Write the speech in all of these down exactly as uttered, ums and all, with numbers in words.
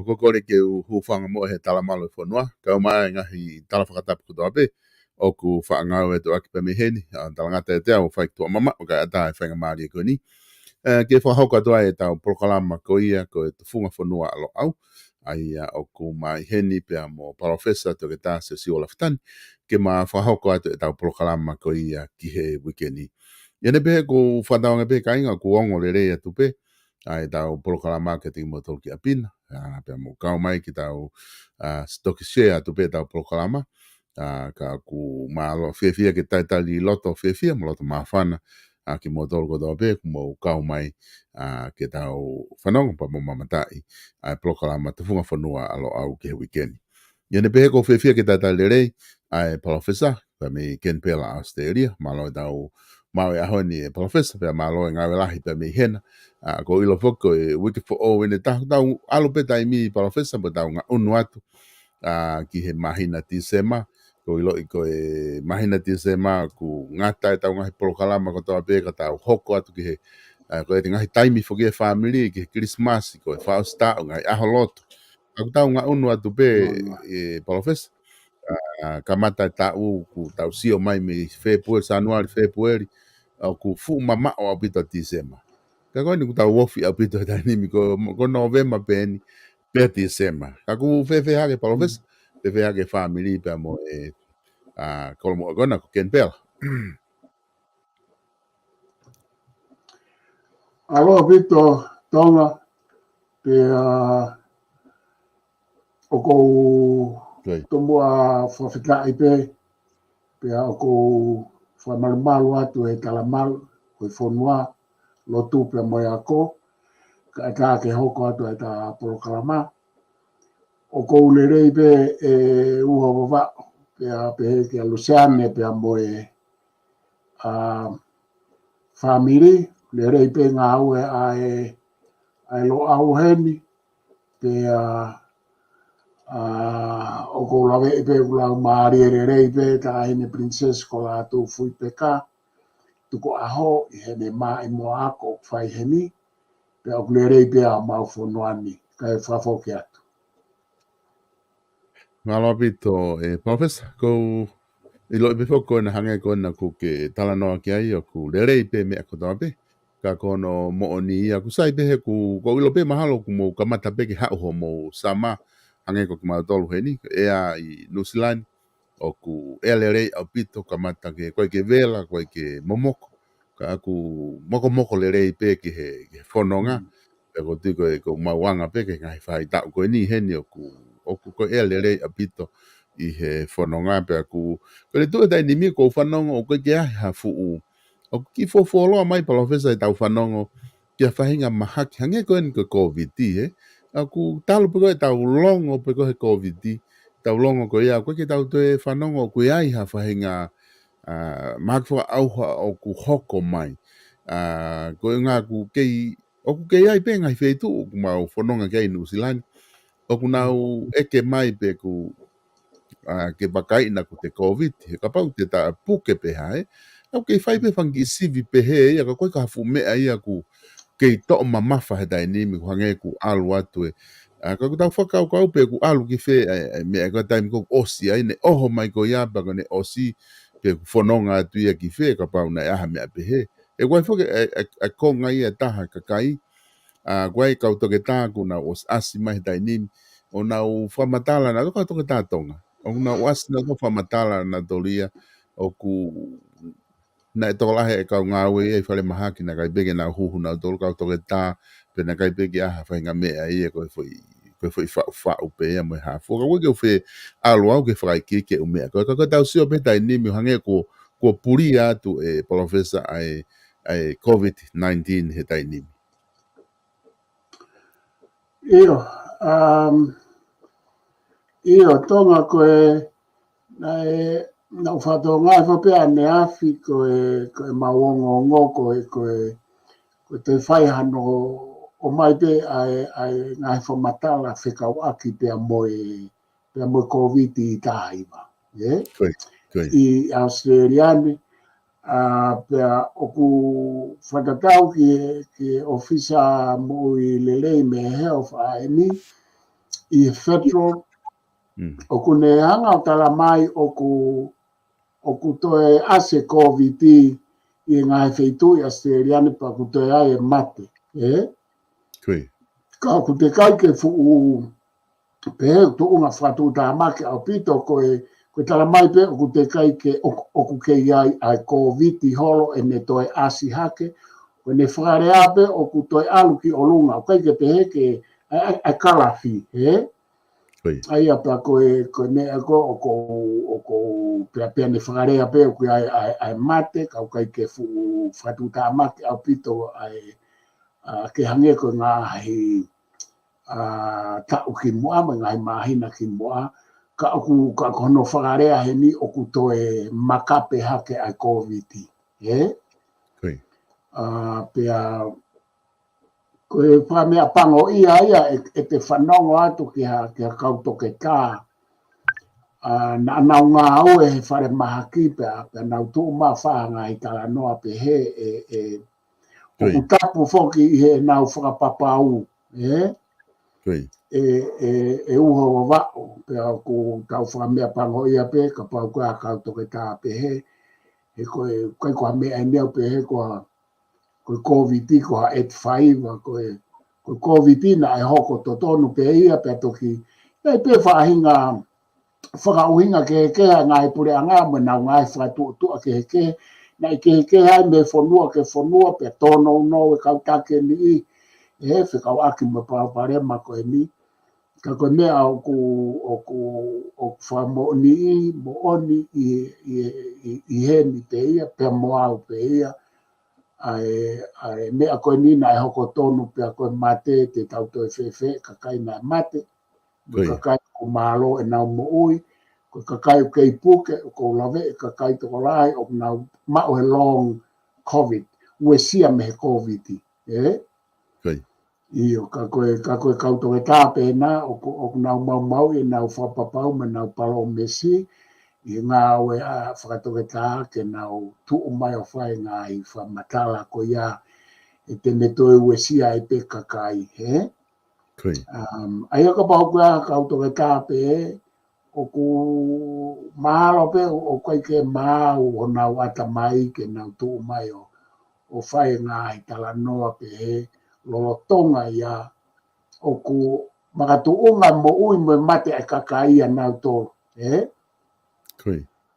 Ko e kole ke u hūfanga muʻa he talamalu e fonua, kae ʻumaʻā e ngaahi tala fakatapu kotoa pē ʻoku faʻa ngāueʻaki pē mei heni, ʻa, talangata ʻiate au ʻoku fai ki tuʻa mamaʻo kae ʻatā e faingamālie ko eni. Ē, ke fakahoko atu ai ʻetau polokalama ko ia ko e Tufunga Fonua ʻa Loʻau, ʻa ia ʻoku ma ʻi heni pea mo Palōfesa Toketā Siosiua Lafitani, ke ma fakahoko atu ʻetau polokalama ko ia ki he uike ni. ʻI heʻene pehē ʻoku ou fakatauange pē kāinga ʻoku ongo lelei atu pē ʻa ʻetau polokalama kiate kimoutolu ki ʻapi na, ʻa, pea mou kau mai ke tau, ʻa, toki share atu pē ʻetau polokalama, ʻa, ka ʻoku mālō fiefia ke talitali loto fiefia mo loto māfana, ʻa, kimoutolu kotoa pē ʻoku mou kau mai, ʻa, ke tau fanongo pea mo mamataʻi ʻa e polokalama Tufunga Fonua ʻa Loʻau ki he uike ni. ʻI heʻene pehē ʻoku ou fiefia ke talitali lelei ʻa e Palōfesa pea mei Kenipela, Australia. Mālō ʻetau maʻu e ʻaho ni ʻe Palōfesa, pea mālō e ngāue lahi pea mei hena. ʻA, ʻoku ou ʻilo foki ko e uike foʻou ʻeni, tā ʻoku tau ʻalu pē taimi, Palōfesa, pea tau ngaʻunu atu, ʻa, ki he māhina Tīsema. ʻOku ou ʻiloʻi ko e māhina Tīsema ʻoku ngata ʻetau ngaahi polokalama kotoa pē ka tau hoko atu ki he, ʻa, ko e ngaahi taimi foki e fāmili, ki he Kilisimasi, ko e fakaʻosi taʻu, ngaahi ʻaho lotu. ʻOku tau ngaʻunu atu pē, ʻe Palōfesa, ʻa, kamata e taʻu ʻoku tau sio mai mei Fēpueli, Sānuali, Fēpueli, ʻoku fuʻu mamaʻo ʻaupito ʻa Tīsema. Ka ko eni ʻoku tau ofi ʻaupito he taimi ni, ko, ko Nōvema pē eni, pea Tīsema. Ka ʻoku fēfē hake Palōfesa, fēfē hake fāmili pea mo e, ʻa, kolomuʻa ko ena ko Kenipela? ʻAloha ʻaupito Tonga, pea ʻoku ou tomuʻa fakafetaʻi pē, pea ʻoku ou fakamalumalu atu he talamalu ʻo e fonua, lotu pea mo e ako, kae ʻatā ke hoko atu ʻeta polokalama. ʻOku ou lelei pē, ʻe Uho Vavaʻu, pea pehē kia Luseane pea mo e, ʻa, fāmili, lelei pē ngāue ʻa e, ʻa e Loʻau heni, pea, ʻa, ʻoku ou laveʻi pē ʻoku laumālie lelei pē Taʻahine Pilinisesi ko Lātūfuipeka Tukuʻaho ʻi heʻene maʻimoa ako ʻoku fai heni, pea ʻoku lelei pē ʻa homau fonua ni, kae fakafoki atu. Mālō ʻaupito, ʻe Palōfesa, ʻoku ou ʻiloʻi pē foki ko ena hangē ko ena ʻoku ke talanoa ki ai ʻoku lelei pē meʻa kotoa pē. Ka ko hono moʻoni ia ʻoku sai pē he ʻoku, ʻoku ou ʻilo pē mahalo ʻoku mou kamata pē ke haʻu hoʻomou summer, hangē ko kimautolu heni, ʻea ʻi Nuʻusila ni, ʻoku ʻea lelei ʻaupito, kamata ke, ʻoku ʻikai ke vela, ʻoku ʻikai ke momoko. Ka ʻoku mokomoko lelei pē ki he, ki he fononga. Pea ʻoku ou tui ko e, ʻoku mau anga pē ki he ngaahi faʻahitaʻu ko eni heni ʻoku, ʻoku ʻea lelei ʻaupito ʻi he fononga pea ʻoku, ko e leʻo tuʻu he taimi ni ʻoku ou fanongo ʻoku ʻikai ke ʻi ai ha fuʻu, ʻoku kiʻi fuofuoloa mai Palōfesa ʻetau fanongo ki ha faʻahinga mahaki, hangē ko eni ko e Kōviti, ē? ʻOku talu pē ko ē ʻetau longo pē ko ē he Kōviti, ʻetau longo ko ia, ʻoku ʻikai ke tau toe fanongo ʻoku ʻi ai ha faʻahinga, ʻa, mahaki fakaʻauha ʻoku hoko mai. ʻA, ko e ʻuhinga ʻoku kei, ʻoku kei ʻi ai pē ngaahi feituʻu ʻoku mau fononga ki ai ʻi Nuʻusila ni, ʻoku nau ʻeke mai pē ʻoku, ʻa, ke vakaiʻi naʻa ʻoku te Kōviti, he kapau te ta puke pē hē, ʻoku kei fai pē fanga kiʻi sivi pehē ia, ka ʻoku ʻikai ko ha fuʻu meʻa ia ʻoku kei toʻo mamafa he taimi ni, ʻoku hangē ʻoku ʻalu atu ē. ʻA, ka ʻoku tau fakakaukau pē ʻoku ʻalu ki fē, ʻa, ʻa, meʻa ko e taimi ʻoku ʻosi ai, ʻene ʻoho mai ko ia, pea ko ʻene ʻosi, pe ʻoku fononga atu ia ki fē, kapau naʻe ʻi ai ha meʻa pehē. ʻE ʻoku ʻi ai foki e, e, e konga ia ʻe taha e kakai, ʻa, ʻoku ʻi ai e kau toketā ʻoku nau ʻosi ʻasi mai he taimi ni, ʻo nau fakamatala naʻa, kau toketā Tonga. ʻOku nau ʻasi naʻa nau fakamatala naʻa nau toli ia, ʻoku naʻe tokolahi e kau ngāue ia ʻi falemahaki naʻe ʻikai pē ke nau huhu nautolu kau toketā, pe naʻe ʻikai pē ke ʻi ai ha faʻahinga meʻa ia ko e foʻi, ko e foʻi faʻufaʻu pē ia mo e hā fua. Ka ʻoku ʻikai ke u fie ʻalu au ke fakaikiiki e ʻū meʻa ko ē. Ka ʻoku tau sio pē he taimi ni ʻo hangē kuo, kuo pulia atu ʻe Palōfesa ʻa e, ʻa e Kōviti nineteen he taimi ni. ʻIo, um, ʻio, Tonga ko e, naʻe, naʻa ku fakatokangaʻi foki pē ʻaneafi ko e, ko e mau ongoongo, ko e, ko e, ko e toe fai hano ʻomai pē ʻa e, ʻa e ngaahi fakamatala fekauʻaki pea mo e, pea mo e Kōviti taha hiva, ē? Ko ia, ko ia. ʻI ʻAositelēlia ni, ʻa, pea ʻoku fakatatau ki he, ki he ʻōfisa moʻui lelei mei he Health ʻa eni, ʻi he federal, ʻoku ne hanga ʻo tala mai ʻoku, ʻoku toe ʻasi e Kōviti ʻi he ngaahi feituʻu ʻi ʻAositelēlia ni pea ʻoku toe ʻi ai e mate, ē? Ka ʻoku teʻeki ai ke fuʻu pehē tuʻunga fakatuʻutāmaki ʻaupito ko e, ko e tala mai pē ʻoku teʻeki ai ke ʻoku, ʻoku kei ʻi ai ʻa e Kōviti holo ʻene toe ʻasi hake, ko ʻene fakalea pē ʻoku toe ʻalu ki ʻolunga, ʻoku ʻikai ke pehē ke ʻa e, ʻa e, ʻa e kalafi, ē? ʻA ia pea ko e, ko e meʻa ko ē ʻoku, ʻoku pea, pea ne fakalea pē ʻoku ʻi ai ʻa e, ʻa e mate, ka ʻoku ʻikai ke fuʻu fakatuʻutāmaki ʻaupito ʻa e, ʻa, ke hangē ko e ngaahi, ʻa, taʻu kimuʻa, mo e ngaahi māhina kimuʻa, ka ʻoku, ka ko hono fakalea heni ʻoku toe makape hake ʻa e Kōviti, ē? ʻA, pea, ko e fakameʻapango ia ia ʻe, ʻete fanongo atu ki ha, ki ha kau toketā, ʻa, naʻa nau ngāue he falemahaki pea, pea nau tuʻu mai ʻo fai ha ngaahi talanoa pehē ʻe, ʻe, ʻoku tapu foki ʻi heʻenau fakapapau, ē? ʻE, ʻe, ʻe uho Vavaʻu, pea ʻoku tau fakameʻapango ia pē, kapau ko e kau toketā pehē, he ko e, ʻikai ko ha meʻa eni ʻoku pehē ko ha, ko e Kōviti, ko ha ʻeti faiva, ko e, ko e Kōviti naʻe hoko totonu pē ia, pea toki, ʻi ai pē faʻahinga fakaʻuhinga kehekehe ʻa e ngaahi puleʻanga mo ʻenau ngaahi fakatuʻotuʻa kehekehe, naʻe kehekehe ai mei he fonua ki he fonua, pea tōnounou e kau taki ʻe niʻihi, ʻe fekauʻaki mo e palopalema ko eni. Ka ko e meʻa ʻoku, ʻoku, ʻoku fakamoʻoniʻi, moʻoni ʻi, ʻi, ʻi, ʻi heni pē ia, pea mo au pē ia, ʻa e, ʻa e meʻa ko eni naʻe hoko tonu pea ko e mate, te tau toe fēfē, kakai naʻe mate, ko e kakai ʻoku mālō ʻenau moʻui, ko e kakai ʻoku kei puke, ʻoku ou laveʻi e kakai tokolahi ʻoku nau maʻu he long Covid, uesia mei he Kōviti, ē? ʻIo, ka ko e, ka ko e kau toketā pē ena, ʻoku, ʻoku nau maumauʻi ʻenau fakapapau mo ʻenau palōmesi, ʻi he ngāue ʻa e fakatoketā ke nau tuʻu mai ʻo fai e ngaahi fakamatala ko ia, ʻe te ne toe uesia ai pē kakai, ē? ʻA ia kapau ko e kau toketā pē, ʻoku mahalo pē ʻoku ʻikai ke maau honau ʻatamai ke nau tuʻu mai ʻo, ʻo fai e ngaahi talanoa pehē lolotonga ia ʻoku makatuʻunga moʻui mo e mate ʻa e kakai ʻanautolu, ē?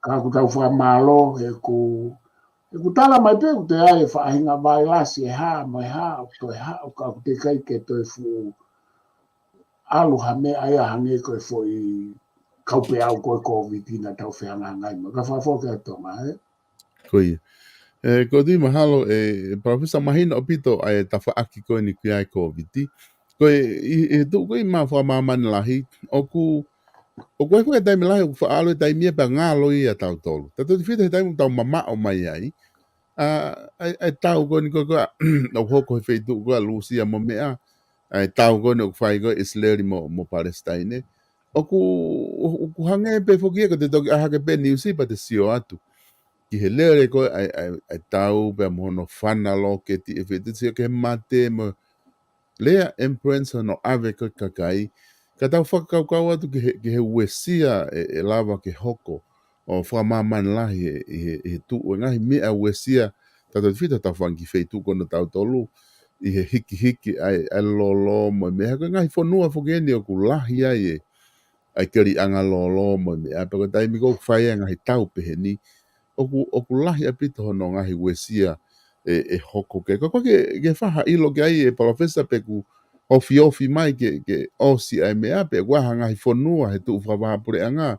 Ka ʻoku tau fakamālō, he ʻoku, he ʻoku tala mai pē ʻoku toe ʻi ai e faʻahinga vailasi ʻe hā mo e hā, ʻoku toe hā, ʻoku, ka ʻoku teʻeki ai ke toe fuʻu ʻalu ha meʻa ia hangē ko e foʻi kaupeau ko e Kōviti naʻa tau fehangahangai mo ia. Ka fakafoki atu Tonga, ē? Ko ia. ʻE, ko e tui mahalo, ʻe, ʻe Palōfesa, mahino ʻaupito ʻa e tafaʻaki ko eni ki he Kōviti. Ko e, ʻi, ʻi he tuʻu ko ē ʻi he fakamāmani lahi, ʻoku, ʻoku ʻi ai e taimi lahi, ʻoku faʻa ʻalu e taimi ia pea ngalo ia ʻa tautolu. Tautefito he taimi ʻoku tau mamaʻo mai ai. ʻA, ʻa e, ʻa e tau ko eni ko ē, ko ē, ʻoku hoko he feituʻu ko ē ʻa Lūsia mo meʻa, ʻa e tau ko eni ʻoku fai ko ē ʻIsileli mo, mo Palesitaine. ʻOku, ʻoku hangē pē foki ia ko e te toki ʻā hake pē niusi pea te sio atu ki he lele ko ē ʻa e, ʻa e, ʻa e tau pea mo hono fana loketi ʻe fetisi ki he mate mo lea ʻempulenisi hono ʻave ko ē kakai. Ka tau fakakaukau atu ki he, ki he uesia ʻe, ʻe lava ke hoko ʻo fakamāmani lahi ʻi he, ʻi he, ʻi he tuʻu e ngaahi meʻa uesia, tautefito tau fanga kiʻi feituʻu ko ena ʻo tautolu, ʻi he hikihiki ʻa e, ʻa e lolo mo e meʻa, ko e ngaahi fonua foki eni ʻoku lahi ai e, ʻa e keliʻanga lolo mo e meʻa, pea ko e taimi ko ē ʻoku fai ai e ngaahi tau pehē ni, ʻoku, ʻoku lahi ʻaupito hono ngaahi uesia ʻe, ʻe hoko ki ai. Ka ko e ke, ke fai ha ʻilo ki ai ʻe Palōfesa pe ʻoku ofiofi mai ke, ke ʻosi ʻa e meʻa pe ʻoku ʻi ai ha ngaahi fonua he tuʻu fakavahaʻapuleʻanga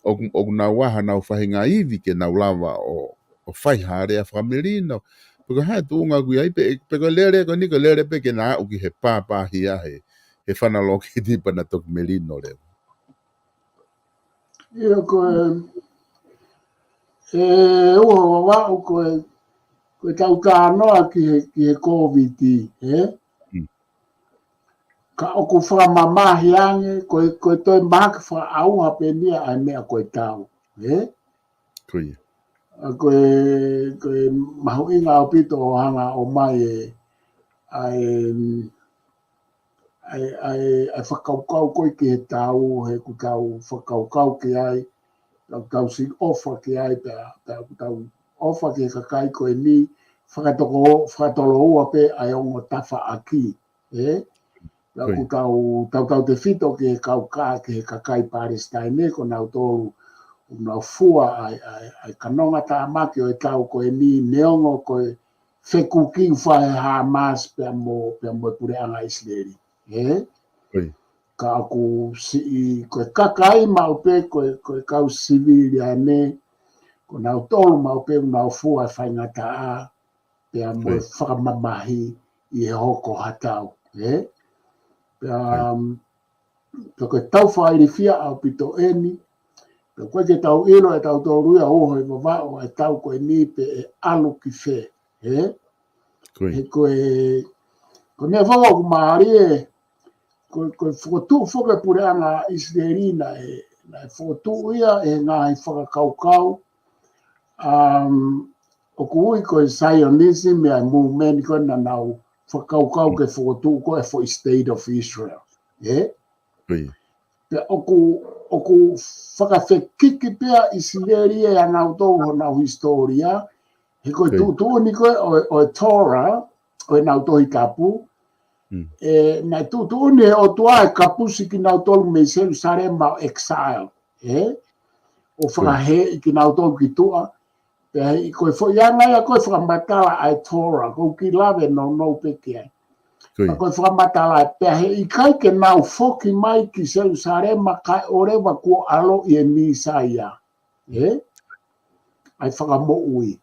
ʻoku, ʻoku nau ʻi ai haʻanau faʻahinga ivi ke nau lava ʻo, ʻo fai ha lea fakamelino. Pe ko e hā e tuʻunga ʻoku ʻi ai pe, pe ko e lele ko eni ko e lele pē ke na aʻu ki he pāpāhia he, he fana loketi pea na toki melino leva. ʻIo ko e, ʻe uho Vavaʻu ko e, ko e tau talanoa ki he, ki he Kōviti, ē? Ka ʻoku fakamamahi ange, ko e, ko e toe mahaki fakaʻauha pē eni ia ʻa e meʻa ko e tau, ē? ʻA ko e, ko e mahuʻinga ʻaupito ʻo hanga ʻo ʻomai e, ʻa e, ʻa e, ʻa e, ʻa e fakakaukau ko ē ki he tau, he ʻoku tau fakakaukau ki ai, tau, tau siʻi ʻofa ki ai, pea, pea ʻoku tau ʻofa ki he kakai ko eni, fakatoko, fakatoloua pē ʻa e ongo tafaʻaki, ē? Pea ʻoku tau, tau, tautefito ki he kau kā, ki he kakai Palesitaine, ko nautolu, ʻoku nau fua ʻa e, ʻa e, ʻa e kanonga tāmaki ʻo e tau ko eni, neongo ko e fekuki ʻoku fai ʻe Hamas pea mo, pea mo e puleʻanga ʻIsileli, ē? Ka ʻoku siʻi, ko e kakai maʻu pē, ko e, ko e kau siviliane, ko nautolu maʻu pē ʻoku nau fua e faingataʻa, pea mo e fakamamahi ʻi he hoko ha tau, ē? Pea, um, pea ko e tau fakailifia ʻaupito eni, pea ʻoku ʻikai ke tau ʻilo ʻe tautolu ia ʻa e uho ʻi Vavaʻu ʻa e tau ko eni pe ʻe ʻalu ki fē, ē? He ko e, ko e meʻa foki ʻoku mālie, ko, ko e fokotuʻu foki e puleʻanga ʻIsileli naʻe, naʻe fokotuʻu ia ʻe he ngaahi fakakaukau, um, ʻoku ui ko e Zionism, ʻa e movement ko ē naʻa nau fakakaukau ke fokotuʻu ko ē foʻi State of Israel, ē? Pea ʻoku, ʻoku fakafekiki pē ʻa ʻIsileli ʻe ʻa nautolu honau hisitōlia, he ko e tuʻutuʻuni ko ē ʻo, ʻo e Torah, ʻo ʻenau Tohi Tapu, ē, naʻe tuʻutuʻuni ʻe he ʻOtua ʻe kapusi kinautolu mei Selusalema ʻo exile, ē? ʻO fakahēʻi kinautolu ki tuʻa, pea ʻi he ko e foʻi anga ia ko e fakamatala ʻa e Torah, ʻoku ou kiʻi lave nounou pē ki ai. Ka ko e fakamatala, pea heʻikai ke nau foki mai ki Selusalema kae ʻoua leva kuo ʻaloʻi e Mīsaia, ē? ʻA e fakamoʻui.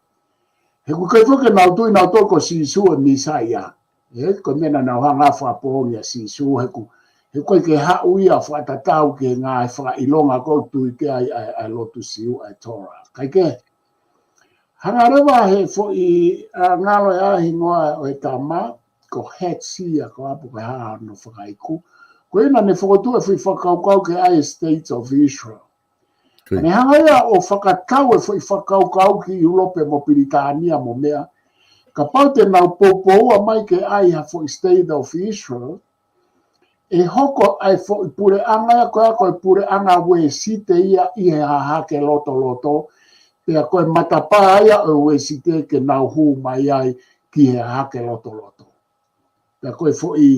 He ʻoku ʻikai foki ke nau tui nautolu ko Sīsū e Mīsaia. Ē, ko e meʻa naʻa nau hanga fakapoongi ʻa Sīsū, he ʻoku, he ʻoku ʻikai ke haʻu ia fakatatau ki he ngaahi fakaʻilonga ʻoku tui ki ai ʻa e, ʻa e lotu Siu, ʻa e Torah. Kae kehe, hanga leva he foʻi, ʻa, ngalo ʻa e hingoa ʻo e tama, ko Hetsi, ʻa ko ʻapo ko e hā hono fakaiku. Ko ia naʻa ne fokotuʻu e foʻi fakakaukau ke ʻai e States of Israel. Ka ne hanga ia ʻo fakatau e foʻi fakakaukau ki ʻIulope mo Pilitānia mo meʻa. Kapau te nau poupoua mai ke ʻai ha foʻi State of Israel, ʻe hoko ʻa e foʻi puleʻanga ia ko ē ko e puleʻanga Uēsite ia ʻi he hahake lotoloto, pea ko e matapā ia ʻo e Uēsite ke nau hū mai ai ki he hahake lotoloto. Pea ko e foʻi,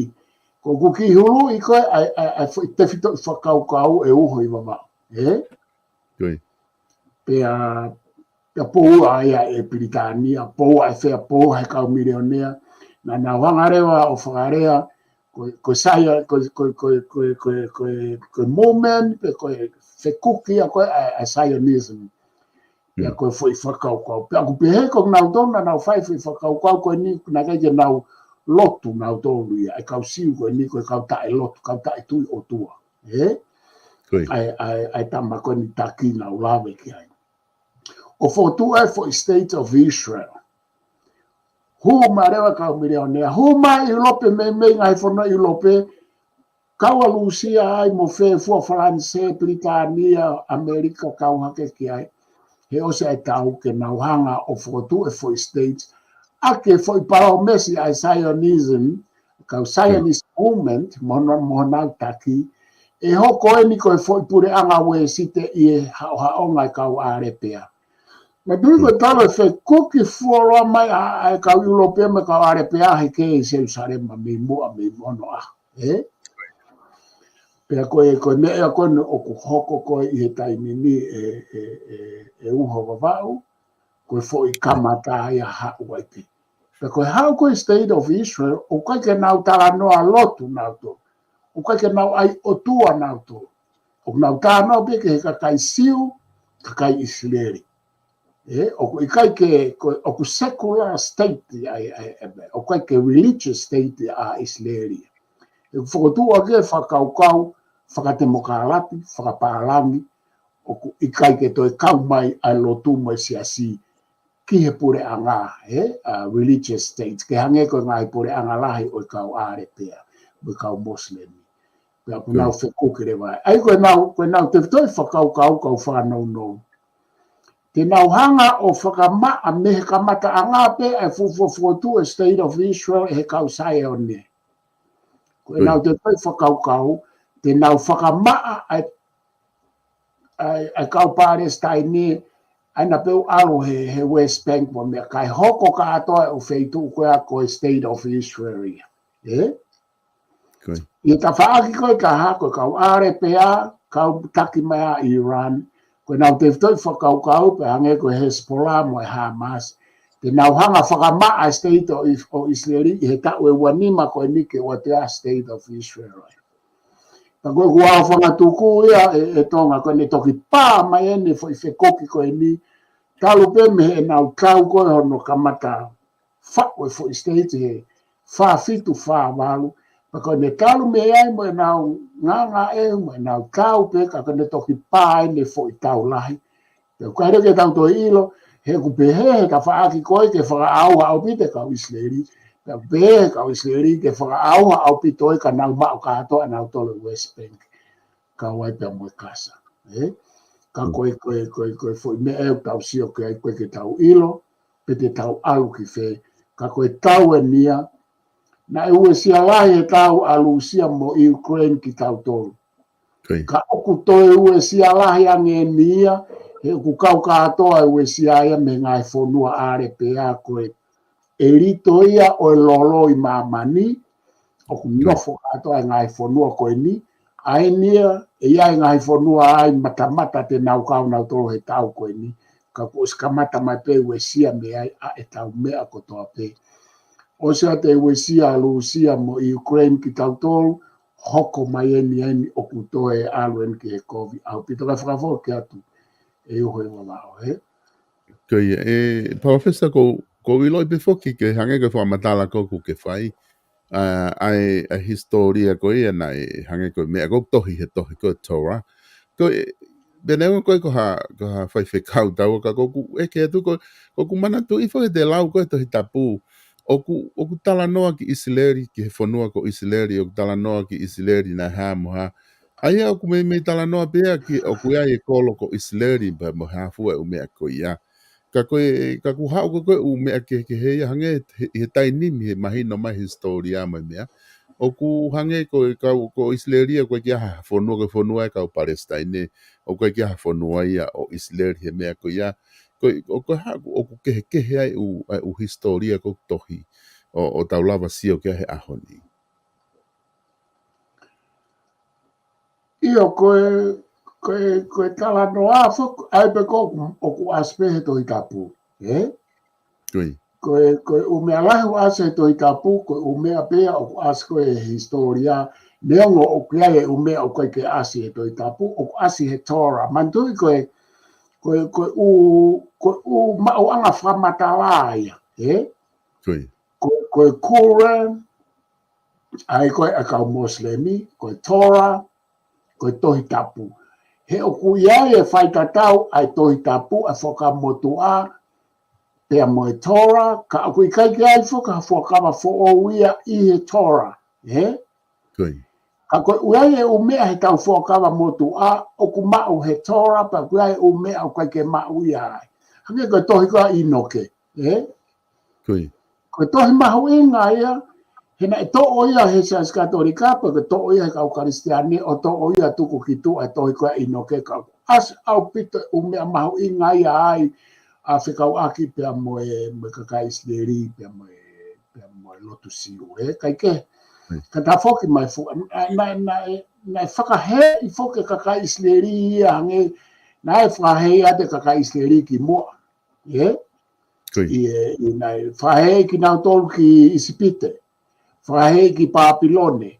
ko ʻeku kiʻi huluʻi ko ē ʻa e, ʻa e, ʻa e foʻi tefitoʻi fakakaukau ʻa e uho ʻi Vavaʻu, ē? Pea, pea poua ia ʻe Pilitānia, poua ʻe fē, poua he kau milionea, naʻa nau hanga leva ʻo fakalea, ko, ko Saia, ko, ko e movement, pe ko e fekuki ia ko ē ʻa, ʻa Zionism. Pea ko e foʻi fakakaukau. Pea ʻoku pehē ko nautolu naʻa nau fai foʻi fakakaukau ko eni, naʻe ʻikai ke nau lotu nautolu ia, ʻa e kau Siu ko eni ko e kau taʻelotu, kau taʻetui ʻOtua. Ē? ʻA e, ʻa e, ʻa e tama ko eni taki naʻa ku lave ki ai. ʻO fokotuʻu e foʻi State of Israel. Hū mai leva kau milionea. Hū mai ʻIulope, meimei ngaahi fonua ʻIulope, kau ʻa Lūsia ai mo fē fua, Falanisē, Pilitānia, ʻAmelika, kau hake ki ai. He ʻosi ʻa e tau ke nau hanga ʻo fokotuʻu e foʻi States, ʻaki e foʻi palōmesi ʻa e Zionism, kau Zionist movement, mo hona, mo honau taki, ʻe hoko eni ko e foʻi puleʻanga Uēsite ʻi he haʻohaʻonga e kau ʻAlepea. Naʻa tui ko e tau e fekuki fuoloa mai ʻa, ʻa e kau ʻIulope mo e kau ʻAlepea he kei Selusalema mei muʻa, mei muʻa ʻo ʻaho, ē? Pea ko e, ko e meʻa ia ko eni ʻoku hoko ko ē ʻi he taimi ni ʻe, ʻe, ʻe, ʻe uho Vavaʻu, ko e foʻi kamata ia haʻu ai pē. Pea ko e haʻu ko ē State of Israel, ʻoku ʻikai ke nau talanoa lotu nautolu. ʻOku ʻikai ke nau ʻai ʻOtua nautolu. ʻOku nau talanoa pē ki he kakai Siu, kakai ʻIsileli. Ē, ʻoku ʻikai ke, ko, ʻoku secular state ʻa e, ʻa e, ʻa e, ʻoku ʻikai ke religious state ʻa ʻIsileli. ʻOku fokotuʻu ʻaki e fakakaukau, fakatemokalati, fakapālangi, ʻoku ʻikai ke toe kau mai ʻa e lotu mo e siasi ki he puleʻanga, ē, ʻa e religious state, ke hangē ko e ngaahi puleʻanga lahi ʻo e kau ʻAlepea, mo e kau Mosilemi. Pea ʻoku nau fekuki leva. ʻA ia ko ʻenau, ko ʻenau tefitoʻi fakakaukau kau fakanounou. Te nau hanga ʻo fakamaʻa mei he kamataʻanga pē ʻa e fuofua fokotuʻu e State of Israel ʻe he kau Saione. Ko ʻenau tefitoʻi fakakaukau, te nau fakamaʻa ʻa e, ʻa e, ʻa e kau Palesitaine, ʻa ia naʻa pē ʻoku ʻalu he, he West Bank mo e meʻa, kae hoko kātoa e ʻū feituʻu ko ia ko e State of Israel ia. Ē? ʻI he tafaʻaki ko ē ka hā ko e kau ʻAlepea, kau taki mai ʻa Iran, ko ʻenau tefitoʻi fakakaukau pē hangē ko e Hezbollah mo e Hamas, te nau hanga fakamaʻa e State ʻo ʻIsileli ʻi he taʻu ʻe ua nima ko eni ke ʻoatu ʻa e State of Israel. Pea ko e kuo fangatuku ia ʻe, ʻe Tonga ko ʻene toki pā mai ʻene foʻi fekoki ko eni, talu pē mei heʻenau tau ko ē hono kamata faʻu e foʻi state he fā fitu fā valu, pea ko ʻene talu mei ai mo ʻenau ngāngāʻehu mo ʻenau tau pē ka ko ʻene toki pā ʻene foʻi tau lahi. Pea ʻoku ʻikai ke tau toe ʻilo, he ʻoku pehē he tafaʻaki ko ē ke fakaʻauha ʻaupito e kau ʻIsileli, pea ʻoku pehē he kau ʻIsileli ke fakaʻauha ʻaupito ē ka nau maʻu kātoa ʻenau tolo West Bank, kau ai pea mo e Gaza. Ē? Ka ko e, ko e, ko e, ko e foʻi meʻa ʻoku tau sio ki ai ʻoku ʻikai ke tau ʻilo, pe te tau ʻalu ki fē, ka ko e tau eni ia, naʻe uesia lahi e tau ʻa Lūsia mo Ukraine kitautolu. Ka ʻoku toe uesia lahi ange eni ia, he ʻoku kau kātoa e uesia ia mei he ngaahi fonua ʻAlepea ko e ʻelito ia ʻo e lolo ʻi māmani, ʻoku nofo kātoa e ngaahi fonua ko eni, ʻa eni ia, ʻe ʻi ai e ngaahi fonua ai matamata te nau kau nautolu he tau ko eni, ka kuo ʻosi kamata mai pē uesia mei ai ʻa e tau meʻa kotoa pē. ʻOsi ʻa e uesia ʻa Lūsia mo Ukraine kitautolu, hoko mai eni eni ʻoku toe ʻalu eni ki he kovi ʻaupito kae fakafoki atu ʻe uho e vavao, ē? Ko ia, ē, Palōfesa, ko, ko u ʻiloʻi pē foki ke hangē ko e fakamatala ko ē ʻoku ke fai, ʻa, ʻa e, ʻa e hisitōlia ko ia naʻe hangē ko e meʻa ko ē ʻoku tohi he tohi ko e Torah. Ko e, pea neongo ko e ko ha, ko ha faifekau taua ka ko ʻeku ʻeke atu ko, ko ʻeku manatuʻi foki he lau ko e Tohi Tapu, ʻoku, ʻoku talanoa ki ʻIsileli, ki he fonua ko ʻIsileli, ʻoku talanoa ki ʻIsileli naʻe hā mo hā. ʻA ia ʻoku meimei talanoa pē ia ki, ʻoku ʻi ai e kolo ko ʻIsileli, pea mo e hā fua e ʻū meʻa ko ia. Ka ko e, ka ʻoku haʻu ko e, ko e ʻū meʻa kehekehe ia hangē he, he taimi ni he mahino mai hisitōlia mo e meʻa. ʻOku hangē ko e kau, ko ʻIsileli ia ʻoku ʻikai ke ʻi ai ha fonua, ko e fonua e kau Palesitaine, ʻoku ʻikai ke ʻi ai ha fonua ia ʻo ʻIsileli he meʻa ko ia. Ko e, ʻoku hā, ʻoku kehekehe ai ʻū, ʻū hisitōlia ko ē ʻoku tohi, ʻo, ʻo tau lava sio ki ai he ʻaho ni. ʻIo, ko e, ko e, ko e talanoa foki, ʻa ia pē ko ē ʻoku, ʻoku ʻasi pē he Tohi Tapu, ē? Ko e, ko e ʻū meʻa lahi ʻoku ʻasi he Tohi Tapu, ko e ʻū meʻa pē ia ʻoku ʻasi ko ē he hisitōlia, neongo ʻoku ʻi ai e ʻū meʻa ʻoku ʻikai ke ʻasi he Tohi Tapu, ʻoku ʻasi he Torah. Manatuʻi ko e, ko e, ko e ʻū, ko e ʻū maʻuʻanga fakamatala ia, ē? Ko e, ko e Quran, ʻa ia ko e ʻa e kau Mosilemi, ko e Torah, ko e Tohi Tapu. He ʻoku ʻi ai e faitatau ʻa e Tohi Tapu, ʻa e Fuakava Motuʻa, pea mo e Torah, ka ʻoku ʻikai ke ʻi ai foki ha fuakava foʻou ia ʻi he Torah, ē? Ka ʻoku ʻi ai e ʻū meʻa he tau Fuakava Motuʻa, ʻoku maʻu he Torah, pea ʻoku ʻi ai e ʻū meʻa ʻoku ʻikai ke maʻu ia ai. Hangē ko e tohi ko ē ʻa ʻInoke, ē? Ko e tohi mahuʻinga ia, he naʻe toʻo ia he Siasi Katolika, pea ko e toʻo ia he kau Kalisitiane, ʻo toʻo ia tuku ki tuʻa e tohi ko ē ʻa ʻInoke ka ʻoku ʻasi ʻaupito e ʻū meʻa mahuʻinga ia ai, ʻa fekauʻaki pea mo e, mo e kakai ʻIsileli, pea mo e, pea mo e lotu Siu, ē, kae kehe. Ka ta foki mai fu-, naʻe, naʻe, naʻe, naʻe fakaheeʻi foki e kakai ʻIsileli ia hangē, naʻe fakaheeʻi ʻa e kakai ʻIsileli ki muʻa, ē? ʻI he, ʻi naʻe fakaheeʻi kinautolu ki ʻIsipite, fakaheeʻi ki Pāpilone.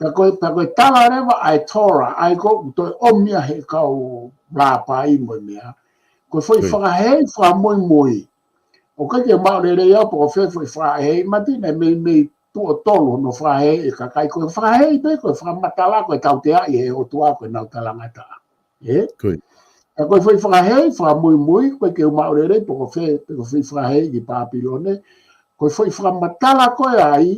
Pea ko e, pea ko e tala leva ʻa e Torah, ʻa ia ko ē ʻoku toe ʻomi ia he kau lāpai mo e meʻa. Ko e foʻi fakaheeʻi fakamuimui. ʻOku ʻikai ke maʻu lelei au pe ko fē foʻi fakaheeʻi, manatuʻi naʻe meimei tuʻo tolu hono fakaheeʻi e kakai, ko e fakaheeʻi pē, ko e fakamatala, ko e tauteaʻi he ʻOtua, ko ʻenau talangataʻa. Ē? Ka ko e foʻi fakaheeʻi fakamuimui, ʻoku ʻikai ke u maʻu lelei pe ko fē, pe ko e foʻi fakaheeʻi ki Pāpilone, ko e foʻi fakamatala ko ē ai,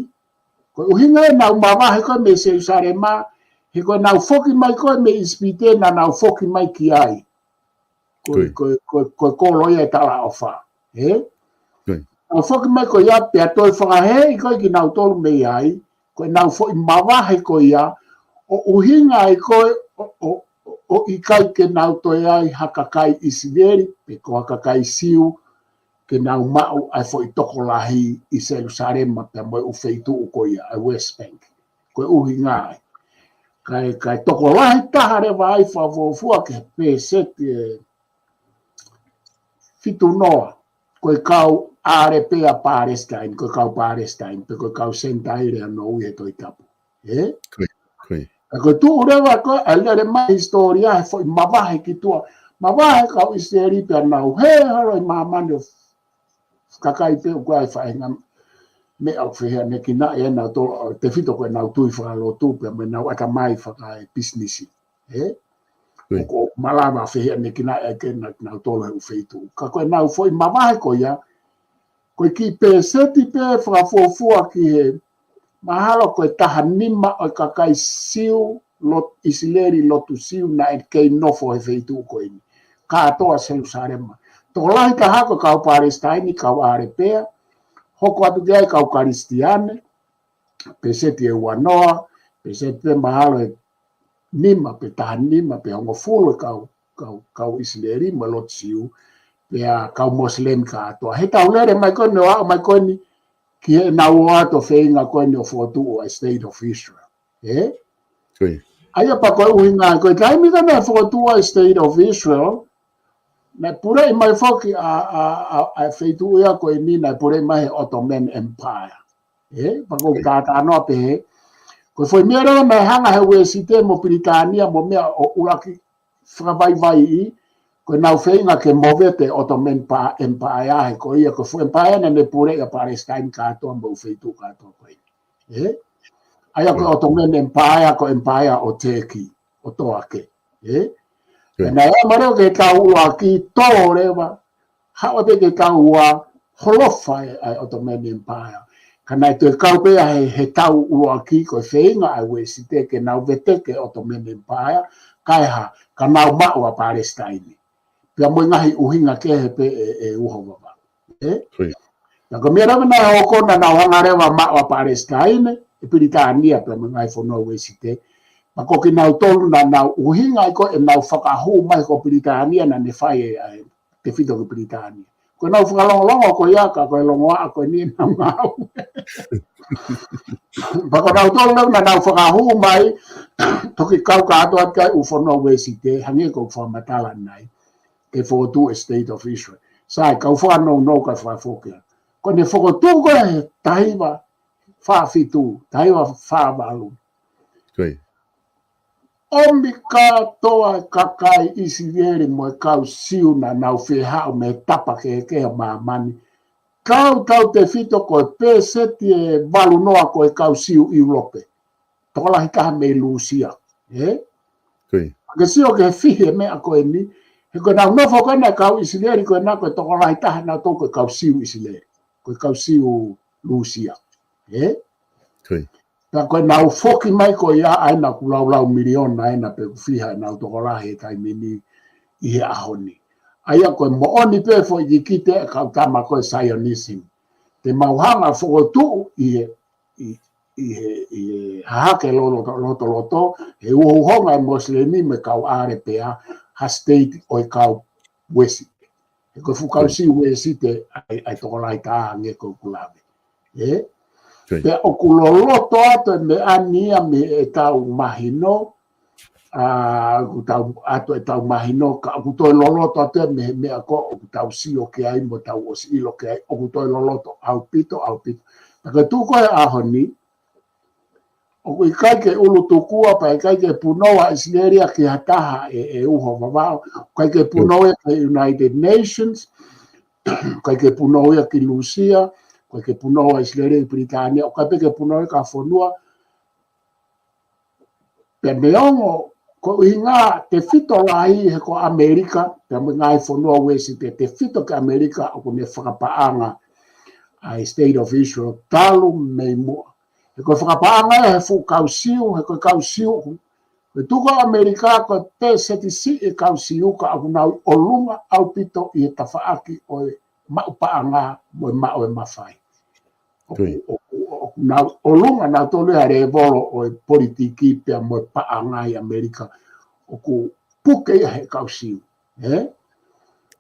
ko e ʻuhinga ʻenau mavahe ko ē mei Selusalema, he ko ʻenau foki mai ko ē mei ʻIsipite naʻa nau foki mai ki ai. Ko e, ko e, ko e, ko e kolo ia ʻe talaʻofa. Ē? Nau foki mai ko ia pea toe fakaheeʻi ko ē kinautolu mei ai, ko ʻenau foʻi mavahe ko ia, ʻo ʻuhinga ai ko ē ʻo, ʻo, ʻo, ʻo ʻikai ke nau toe ai ha kakai ʻIsileli, pe ko ha kakai Siu, ke nau maʻu ʻa e foʻi tokolahi ʻi Selusalema pea mo e ʻū feituʻu ko ia, ʻa e West Bank. Ko e ʻuhinga ai. Kae, kae tokolahi taha leva ai fakafuofua ki he pēseti ʻe fitu noa, ko e kau Ālepea Palestine, ko e kau Palestine, pe ko e kau Senitaile ʻa Noa ʻi he Tohi Tapu. Ē? Ko ia, ko ia. Ka ko e tuʻu leva ko ē, ʻa e lele mai hisitōlia he foʻi mavahe ki tuʻa. Mavahe kau ʻIsileli pea nau hē holo ʻi māmani ʻo kakai pē ʻoku ʻi ai e faʻahinga meʻa ʻoku fehiʻanekinaʻi ʻe nautolu, ʻo tefito ko ʻenau tui fakalotu pea mo ʻenau ʻatamai fakaepisinisi. Ē? Ko ia. ʻOku malava fehiʻanekinaʻi ʻa e ke na, nautolu he ʻū feituʻu. Ka ko ʻenau foʻi mavahe ko ia, ko e kiʻi pēseti pē fakafuofua ki he, mahalo ko e taha nima ʻo e kakai Siu, lot, ʻIsileli lotu Siu naʻe kei nofo he feituʻu ko eni. Kātoa Selusalema. Tokolahi taha ko e kau Palestine, kau Ālepea, hoko atu ki ai kau Kalisitiane, pēseti ʻe ua noa, pēseti pē mahalo ʻe nima pe taha nima pe hongofulu e kau, kau, kau ʻIsileli mo e lotu Siu, pea kau Mosilemi kātoa. He tau lele mai ko eni ʻo aʻu mai ko eni ki heʻenau ō atu ʻo feinga ko eni ʻo fokotuʻu ʻa e State of Israel. Ē? Ko ia. ʻA ia pea ko e ʻuhinga, ko e taimi ko ē naʻe fokotuʻu ai e State of Israel, naʻe puleʻi mai foki ʻa, ʻa, ʻa, ʻa e feituʻu ia ko eni naʻe puleʻi mai he Ottoman Empire. Ē, pea ko e tātānoa pehē. Ko e foʻi meʻa leva naʻe hanga he Uēsite mo Pilitānia mo meʻa ʻo ʻuluaki fakavaivaiʻi, ko ʻenau feinga ke movete Ottoman pa, Empire he ko ia, ko e fuʻu empire naʻe puleʻi ʻa Palestine kātoa mo e ʻū feituʻu kātoa ko ē. Ē? ʻA ia ko e Ottoman Empire, ko e empire ʻo Turkey, ʻo Toake. Ē? Ko ia. Naʻe ʻomai leva ke tau ʻuluaki tō leva, haʻu pē ke tau ua holofa e, ʻa e Ottoman Empire. Ka naʻe toe kau pē ia he, he tau ʻuluaki ko e feinga ʻa e Uēsite ke nau veteki e Ottoman Empire, kae hā, ka nau maʻu ʻa Palestine. Pea mo e ngaahi ʻuhinga kehe pē ʻe, ʻe uho vava. Ē? Ko ia. Pea ko e meʻa leva naʻe hoko naʻa nau hanga leva ʻo maʻu ʻa Palestine, ʻe Pilitānia pea mo e ngaahi fonua Uēsite. Pea ko kinautolu naʻa nau ʻuhinga ai ko ē ʻenau fakahū mai ko Pilitānia naʻa ne fai e, ʻa e tefito ki Pilitānia. Ko ʻenau fakalongolongo ko ia ka ko e longoaʻa ko eni ʻenau ngāue. Pea ko kinautolu leva naʻa nau fakahū mai, toki kau kātoa ki ai e ʻū fonua Uēsite, hangē ko e fakamatala ʻanenai, ke fokotuʻu e State of Israel. Sai, kau fakanounou kae fakafoki ā. Ko ʻene fokotuʻu ko ē he taha hiva fā fitu, taha hiva fā valu. Ko ia. ʻOmi kātoa e kakai ʻIsileli mo e kau Siu naʻa nau fie haʻu mei he tapa kehekehe ʻo māmani. Kau tautefito ko e pēseti ʻe valu noa ko e kau Siu ʻIulope. Tokolahi taha mei Lūsia. Ē? Ko ia. Ke sio ki he fihi e meʻa ko eni, he ko ʻenau nofo ko ena e kau ʻIsileli ko ena ko e tokolahi taha nautolu ko e kau Siu ʻIsileli. Ko e kau Siu Lūsia. Ē? Ko ia. Pea ko ʻenau foki mai ko ia ʻa ena ʻoku laulau miliona ena pe ʻoku fiha ʻenau tokolahi he taimi ni ʻi he ʻaho ni. ʻA ia ko e moʻoni pē foʻi kikite e kau tama ko e Zionism. Te mau hanga ʻo fokotuʻu ʻi he, ʻi, ʻi he, ʻi he hahake loloto, lotoloto, he uhouhonga e Mosilemi mo e kau ʻAlepea, ha state ʻo e kau Uēsite. He ko e fuʻu kau Siu Uēsite ʻa e, ʻa e tokolahi taha hangē ko ʻeku lave. Ē? Ko ia. Pea ʻoku loloto atu e meʻa ni ia mei heʻetau mahino, ʻa, ʻoku tau, atu ʻetau mahino, ka ʻoku toe loloto atu ia mei he meʻa ko ē ʻoku tau sio ki ai mo tau ʻosi ʻilo ki ai, ʻoku toe loloto ʻaupito, ʻaupito. Ka ko e tuʻu ko ē he ʻaho ni, ʻoku ʻikai ke ʻulutukua pea ʻikai ke punou ʻa ʻIsileli ia ki ha taha ʻe, ʻe uho vavaʻu, ʻikai ke punou ia ki he United Nations, ʻikai ke punou ia ki Lūsia, ʻikai ke punou ʻa ʻIsileli ki Pilitānia, ʻikai pē ke punou ia ki ha fonua. Pea neongo, ko e ʻuhinga tefito lahi he ko ʻAmelika, pea mo e ngaahi fonua Uēsite, tefito ki ʻAmelika ʻoku ne fakapaʻanga ʻa e State of Israel, talu mei muʻa. He ko e fakapaʻanga ia he fuʻu kau Siu, he ko e kau Siu, ko e tuʻu ko ē ʻAmelika, ko e pēseti siʻi e kau Siu ka ʻoku nau ʻi ʻolunga ʻaupito ʻi he tafaʻaki ʻo e maʻu paʻanga mo e maʻu e mafai. ʻOku, ʻoku, ʻoku nau ʻolunga nautolu ia he lēvolo ʻo e politiki pea mo e paʻanga ʻi ʻAmelika ʻoku puke ia he kau Siu. Ē?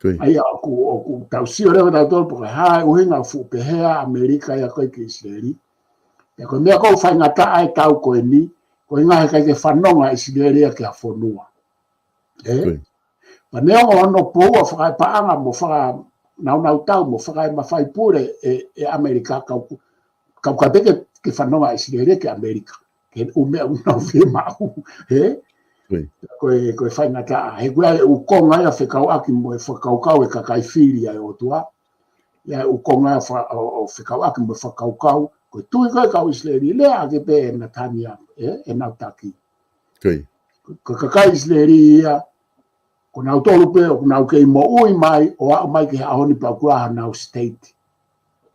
Ko ia. ʻA ia ʻoku, ʻoku tau sio leva nautolu pe ko e hā e ʻuhinga fuʻu pehē ʻa ʻAmelika ia ko ē ki ʻIsileli. Pea ko e meʻa ʻoku faingataʻa e tau ko eni, ko e ʻuhinga he ʻikai ke fanongo ʻa ʻIsileli ia ki ha fonua. Ē? Ko ia. Pea neongo hono poua fakaepaʻanga mo fakanaunautau mo fakaemafai pule ʻe, ʻe ʻAmelika, ka ʻoku, ka ʻoku ʻikai ke, ke fanongo ʻa ʻIsileli ki ʻAmelika. Ke ʻū meʻa ʻoku nau fiemaʻu, ē? Ko ia. Ko e, ko e faingataʻa. He ko e ʻū konga ia fekauʻaki mo e fakakaukau e kakai fili ʻa e ʻOtua. ʻA ia ʻū konga ia fa-, ʻo, ʻo fekauʻaki mo e fakakaukau. Ko e tui ko ē kau ʻIsileli, lea ʻaki pē ʻe Natanielu, ē? ʻEnau taki. Ko ia. Ko e kakai ʻIsileli ia, ko nautolu pē ʻoku nau kei moʻui mai, ʻo aʻu mai ki he ʻaho ni pea ʻoku ʻi ai honau state.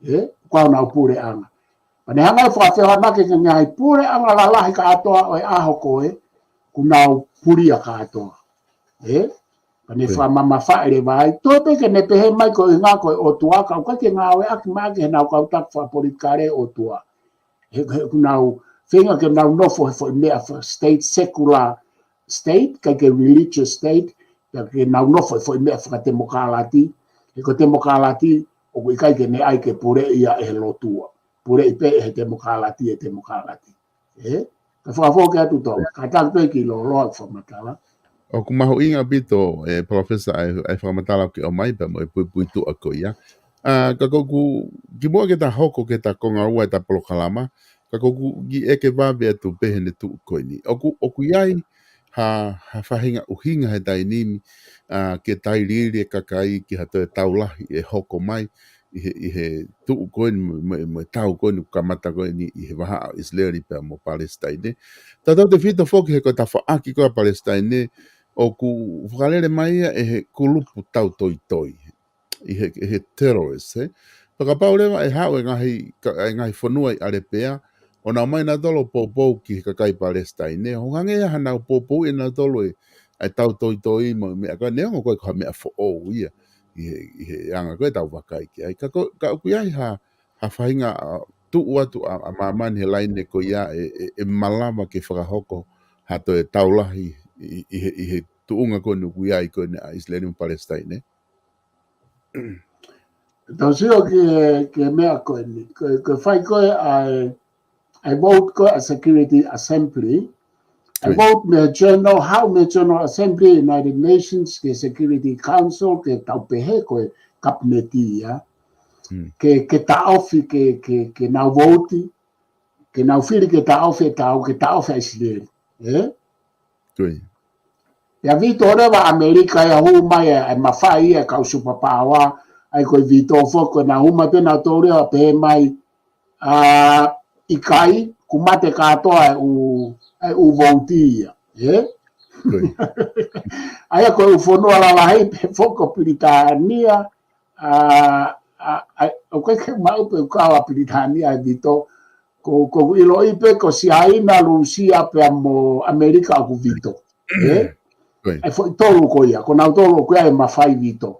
Ē? ʻOku ʻi ai honau puleʻanga. Pea ne hanga ʻo fakafehoanaki ki he ngaahi puleʻanga lalahi kātoa ʻo e ʻaho ko ē, ʻoku nau pulia kātoa. Ē? Pea ne Ko ia. fakamamafaʻi leva ai. Toe pē ke ne pehē mai ko e ʻuhinga ko e ʻOtua, ka ʻoku ʻikai ke ngāueʻaki mai ki heʻenau kau taki fakapolitikale ʻOtua. He, he ʻoku nau feinga ke nau nofo he foʻi meʻa fa-, state secular state, ʻikai ke religious state, pea ke nau nofo he foʻi meʻa fakatemokālati. He ko e temokālati, ʻoku ʻikai ke ne ʻai ke puleʻi ia ʻe he lotua. Puleʻi pē ʻe he temokālati, ʻe he temokālati. Ē? Ka fakafoki atu Tonga, kātaki pē ke lōloa ʻeku fakamatala. ʻOku mahuʻinga ʻaupito, ē, Palōfesa, ʻa e, ʻa e fakamatala ʻoku ke ʻomai pea mo e puipuituʻa ko ia. ʻA, ka ʻoku, kimuʻa ke ta hoko ki heʻeta konga ua ʻeta polokalama, ka ʻoku kiʻi ʻeke vave atu pē heʻene tuʻu ko eni. ʻOku, ʻoku ʻi ai ha, ha faʻahinga ʻuhinga he taimi ni, ʻa, ke tailiili e kakai ki ha toe tau lahi ʻe hoko mai ʻi he, ʻi he tuʻu ko eni mo, mo, mo e tau ko eni ʻoku kamata ko eni ʻi he vahaʻa ʻo ʻIsileli pea mo Palesitaine. Tautautefito foki he ko e tafaʻaki ko ē ʻa Palesitaine, ʻoku fakalele mai ia ʻe he kulupu tautoitoi, ʻi he, ʻi he terrorist, ē. Pea kapau leva ʻe haʻu e ngaahi, ka, e ngaahi fonua ʻi ʻAlepea, ʻo nau ō mai nautolu ʻo poupou ki he kakai Palesitaine, ʻo hangē ia hanau poupouʻi ʻe nautolu e, e tautoitoi mo e meʻa ko ē, neongo ko e ko ha meʻa foʻou ia, ʻi he, ʻi he anga ko ē ʻetau vakai ki ai. Ka ko, ka ʻoku ʻi ai ha, ha faʻahinga, ʻa, tuʻu atu ʻa, ʻa māmani he laine ko ia ʻe, ʻe, ʻe malava ke fakahoko ha toe tau lahi ʻi, ʻi he, ʻi he tuʻunga ko eni ʻoku ʻi ai ko eni ʻa ʻIsileli mo Palesitaine. Tau sio ki he, ki he meʻa ko eni. Ko, ko e fai ko ē ʻa e, ʻa e vote ko ē ʻa e Security Assembly. ʻA e Ko ia. vote mei he General, haʻu mei he General Assembly, United Nations, ki he Security Council, ke tau pehē ko e kapineti ia. Hmm. Ke, ke taʻofi, ke, ke, ke nau vouti, ke nau fili ke taʻofi e tau, ke taʻofi ʻa ʻIsileli. Ē? Ko ia. Pea veto leva ʻa ʻAmelika ia, hū mai e, e mafai ia e kau superpower, ʻa ia ko e veto foki, ko ʻenau hū mai pē nautolu ia ʻo pehē mai, ʻa, ʻikai, kuo mate kātoa e ʻū, e ʻū vouti ia. Ē? Ko ia. ʻA ia ko e ʻū fonua lalahi pē foki ko Pilitānia, ʻa, ʻa, ʻa, ʻoku ʻikai ke maʻu pē ʻoku kau ʻa Pilitānia he veto, ko, ʻoku ou ʻiloʻi pē ko Siaina, Lūsia pea mo ʻAmelika ʻoku veto. Ē? Ko ia. E foʻi tolu ko ia, ko nautolu ʻoku ʻi ai e mafai veto.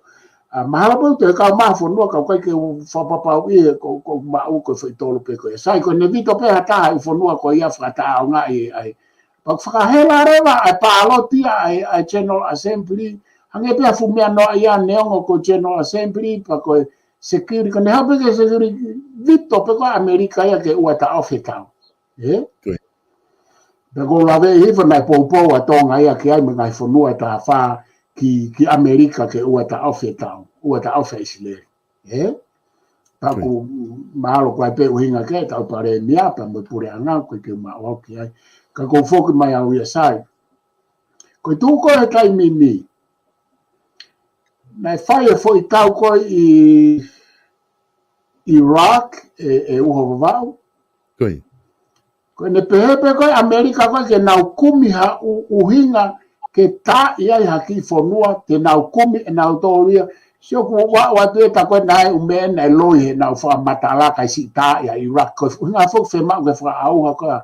ʻA, mahalo pē ʻoku toe kau mai ha fonua ka ʻoku ʻikai ke u fakapapauʻi ʻe, ko, ʻoku maʻu ko e foʻi tolu pē ko ia. Sai ko ʻene veto pē ha taha ʻi he fonua ko ia fakataʻeʻaongaʻi ai. Pea fakahela leva ʻa e pāloti ʻa e, ʻa e General Assembly. Hangē pē ha fuʻu meʻa noa ia neongo ko e General Assembly, pea ko e Security, ka ne haʻu pē ki he Security, veto pē ko ē ʻa ʻAmelika ia ke ʻoua taʻofi e tau. Ē? Ko ia. Pea ʻoku ou laveʻi hifo naʻe poupou ʻa Tonga ia ki ai mo e ngaahi fonua ʻe taha fā ki, ki ʻAmelika ke ʻoua taʻofi e tau, ʻoua taʻofi ʻa ʻIsileli. Ē? Pea Ko ia. ʻoku mahalo ko e pē ʻuhinga ke tau palēmia, pea mo e puleʻanga, ʻoku ʻikai ke u maʻu au ki ai. Ka ʻoku ou foki mai au ia Sai. Ko e tuʻu ko ē he taimi ni, naʻe fai e foʻi tau ko ē ʻi Iraq, ʻe, ʻe Uho Vavaʻu. Ko ia. Ko ʻene pehē pē ko ē ʻAmelika ko ē ke nau kumi ha ʻu-, ʻuhinga ke tā ʻi ai ha kiʻi fonua, te nau kumi ʻe nautolu ia. Sio ʻoku ou ʻoatu ʻe ta ko ē naʻe ʻume naʻe loi heʻenau fakamatala kae siʻi tā ia ʻi Iraq. Ko e ʻuhinga foki fiemaʻu ke fakaʻauha ko ē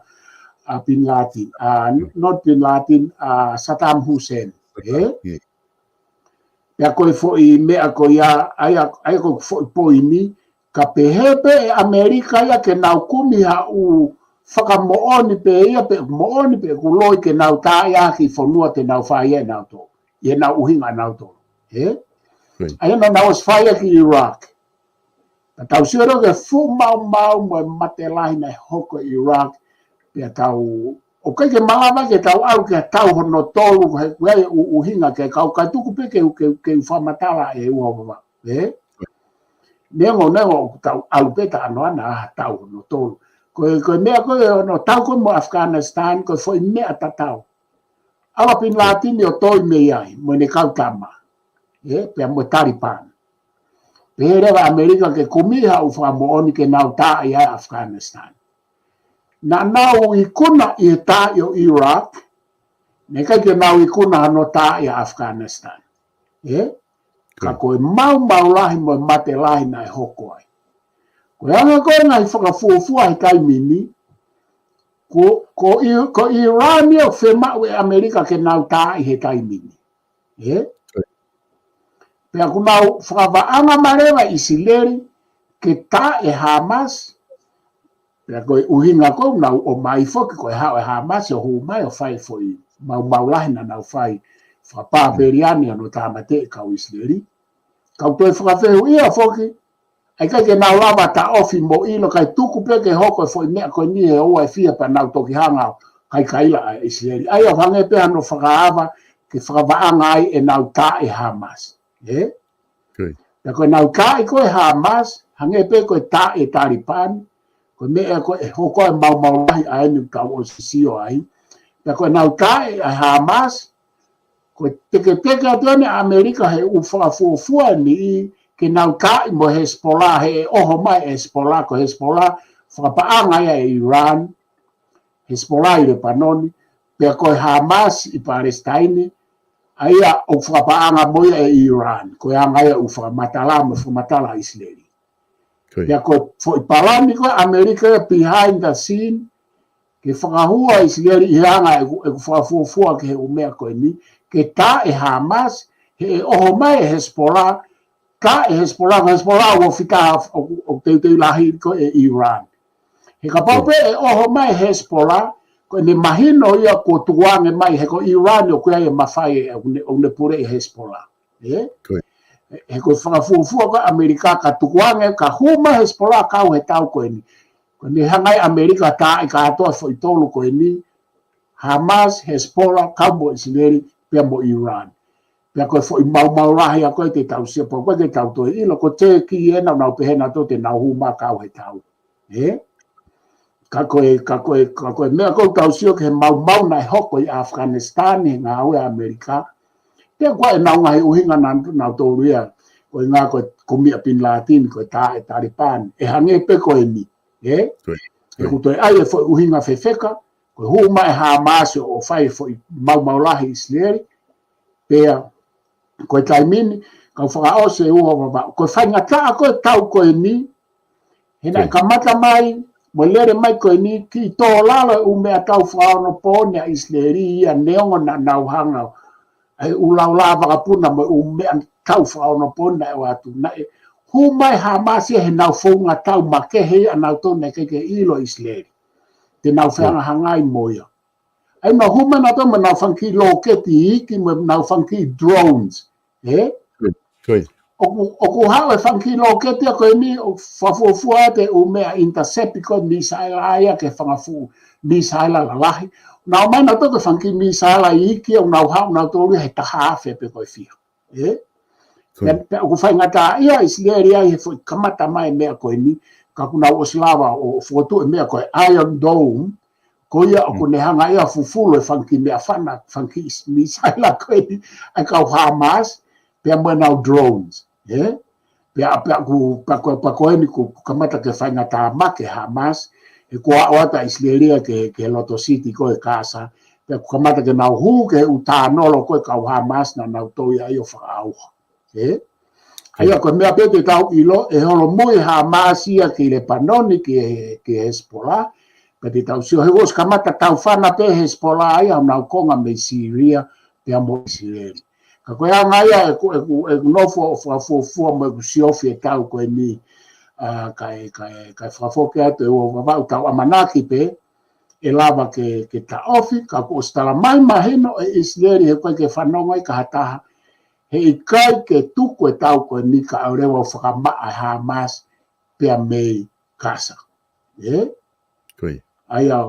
ʻa Bin Laden, ʻa, not Bin Laden, ʻa Saddam Hussein. Ē? Ia. Pea ko e foʻi meʻa ko ia, ʻa ia, ʻa ia ko e foʻi poini, Ka pehē pē ʻe ʻAmelika ia ke nau kumi ha ʻū fakamoʻoni pē ia pe moʻoni pe ʻoku loi ke nau tā ia ki fonua te nau fai ia ʻe nautolu. ʻI heʻenau ʻuhinga ʻanautolu. Ē? ʻA ia naʻa nau ʻosi fai ia ki Iraq. Ka tau sio loa ki he fuʻu maumau mo e mate lahi naʻe hoko ʻi Iraq. Pea tau, ʻoku ʻikai ke malava ke tau ʻalu ki he tau hono tolu, he ʻoku ʻi ai e ʻū ʻuhinga ke kau ka tuku pē ke, ke, ke fakamatala ʻe ua vava. Ē? Neongo, neongo ʻoku tau ʻalu pē ta ano ana ha tau hono tolu. Ko e, ko e meʻa ko e hono tau ko e mo Afghanistan, ko e foʻi meʻa tatau. ʻAlu ʻa Bin Laden ʻo toi mei ai, mo ʻene kau tama. Ē, pea mo Taliban. Pehē leva ʻAmelika ke kumi ha ʻū fakamoʻoni ke nau tā ia ʻa Afghanistan. Naʻa nau ikuna ʻi he tā ʻo Iraq, naʻe ʻikai ke nau ikuna hano tā ʻa Afghanistan. Ē? Ka ko e maumau lahi mo e mate lahi naʻe hoko ai. Ko e anga ko e ngaahi fakafuofua he taimi ni, ko, ko, I- ko Iran ia ʻoku fiemaʻu ʻe ʻAmelika ke nau tā ʻi he taimi ni. Ē? Pea ʻoku nau fakavaʻanga mai leva ʻIsileli ke tā ʻe Hamas, pea ko e ʻuhinga ko ē ʻoku nau ʻomai foki ko e haʻu ʻa Hamas ʻo hū mai ʻo fai foʻi maumau lahi naʻa nau fai fakapāpeliani ʻa hono tāmateʻi kau ʻIsileli. Kau toe fakafehuʻia foki, ʻa ia ʻikai ke nau lava taʻofi mo ʻilo kae tuku pē ke hoko e foʻi meʻa ko eni he ʻoua ʻe fie pea nau toki hanga ʻo kaikaila ʻa ʻIsileli. ʻA ia ʻoku hangē pē hano fakaava ke fakavaʻanga ai ʻenau tā ʻe Hamas. Ē? Pea ko ʻenau tā ʻi ko e Hamas, hangē pē ko e tā ʻe Taliban, ko e meʻa ko e hoko e maumau lahi ʻa eni tau ʻosi sio ai. Pea ko ʻenau tā ʻe Hamas, ko e teketeke atu eni ʻa ʻAmelika he ʻū fakafuofua ni ke nau tā ʻi mo Hezbollah he ʻoho mai Hezbollah, ko Hezbollah fakapaʻanga ia ʻe Iran, Hezbollah ʻi Lepanoni, pea ko e Hamas ʻi Palesitaine, ʻa ia ʻoku fakapaʻanga mo ia ʻe Iran, ko e anga ia ʻū fakamatala mo fakamatala ʻa ʻIsileli. Pea ko e foʻi palani ko ē ʻAmelika ia behind the scene, ke fakahua ʻIsileli ʻi he anga ʻeku, ʻeku fakafuofua ki he ʻū meʻa ko eni, ke tā ʻe Hamas, he ʻe ʻoho mai ʻe Hezbollah, tā ʻe Hezbollah, Hezbollah ʻoku fita ʻoku, ʻoku teuteu lahi ko ē ʻe Iran. He kapau pē ʻe ʻoho mai Hezbollah, ko ʻene mahino ia kuo tukuange mai he ko Iran ʻoku ʻi ai e mafai ʻoku ne, ʻoku ne puleʻi Hezbollah. Ē? He ko e fakafuofua ko ē ʻAmelika ka tukuange, ka hū mai Hezbollah kau he tau ko eni. Ko ʻene hanga ʻe ʻAmelika tā ʻi kātoa foʻi tolu ko eni, Hamas, Hezbollah, kau mo ʻIsileli, pea mo Iran. Pea ko e foʻi maumau lahi ʻa ko ē te tau sio pau ko ē ke tau toe ʻilo, ko Turkey ena ʻoku nau pehē nautolu te nau hū mai kau he tau. Ē? Ka ko e, ka ko e, ka ko e meʻa ko ē tau sio ki he maumau naʻe hoko ʻi Afghanistan, he ngāue ʻa ʻAmelika. Pea ko ʻenau ngaahi ʻuhinga naʻa nau tolu ia, ko e ngā ko e kumi ʻa Bin Laden, ko e tā ʻe Taliban, ʻe hangē pē ko eni. Ē? He ʻoku toe ʻi ai e foʻi ʻuhinga fefeka, ko e hū mai ʻa Hamas ʻo fai e foʻi maumau lahi ʻIsileli, pea ko e taimi ni, kau fakaʻosi ʻe ua vava. Ko e faingataʻa ko ē tau ko eni, he naʻe kamata mai, mo lele mai ko eni, kiʻi tō lalo e ʻū meʻatau fakaonopooni ʻa ʻIsileli ia neongo naʻa nau hanga ʻa e ʻū laulā vakapuna mo e ʻū meʻatau fakaonopooni naʻe ʻoatu. Naʻe hū mai Hamas ia he nau founga tau makehe ia nautolu naʻe ʻikai ke ʻilo ʻIsileli. Te nau fehangahangai mo ia. ʻA ia nau hū mai nautolu mo nau fanga kiʻi lōketi iiki mo nau fanga kiʻi drones. Ē? ʻOku, ʻoku haʻu e fanga kiʻi lōketi ia ko eni ʻo fakafuofua ʻa e ʻū meʻa intercept ko e missile ʻa ia ki he fanga fuʻu missile lalahi. Nau ō mai nautolu ko e fanga kiʻi missile iiki ʻo nau haʻu nautolu he taha afe pe ko e fiha. Ē? Pea, pea ʻoku faingataʻaʻia ʻIsileli ai he foʻi kamata mai meʻa ko eni, ka ʻoku nau ʻosi lava ʻo fokotuʻu e meʻa ko e Iron Dome, ko ia ʻoku ne hanga ia fufulu e fanga kiʻi meʻafana, fanga kiʻi missile ko eni, ʻa e kau Hamas, pea mo ʻenau drones, ē? Pea, pea ʻoku, pea ko, pea ko eni ʻoku kamata ke faingataʻa mai ki he Hamas, he kuo aʻu atu ʻa ʻIsileli ia ki he, ki he loto city ko e Gaza, pea ʻoku kamata ke nau hū ki he ʻū tānolo ko e kau Hamas naʻa nau tō ia ʻo fakaʻauha. Ē? ʻA ia ko e meʻa pē te tau ʻilo, ʻe holomui Hamas ia ki Lepanoni, ki he, ki Hezbollah, pea te tau sio he ʻosi kamata taufana pē Hezbollah ia ʻo nau konga mei Syria, pea mo ʻIsileli. Ka ko e anga ia ʻeku, ʻeku, ʻeku nofo ʻo fakafuofua mo ʻeku siofi e tau ko eni. ʻa, kae, kae, kae fakafoki atu ʻe ua Vavaʻu, tau ʻamanaki pē ʻe lava ke, ke taʻofi, ka kuo ʻosi tala mai mahino ʻe ʻIsileli he ʻikai ke fanongo ai ki ha taha, he ʻikai ke tuku e tau ko eni kae ʻoua leva ʻo fakamaʻa ʻe Hamas pea mei Kasa. ʻE? Ko ia. ʻA ia,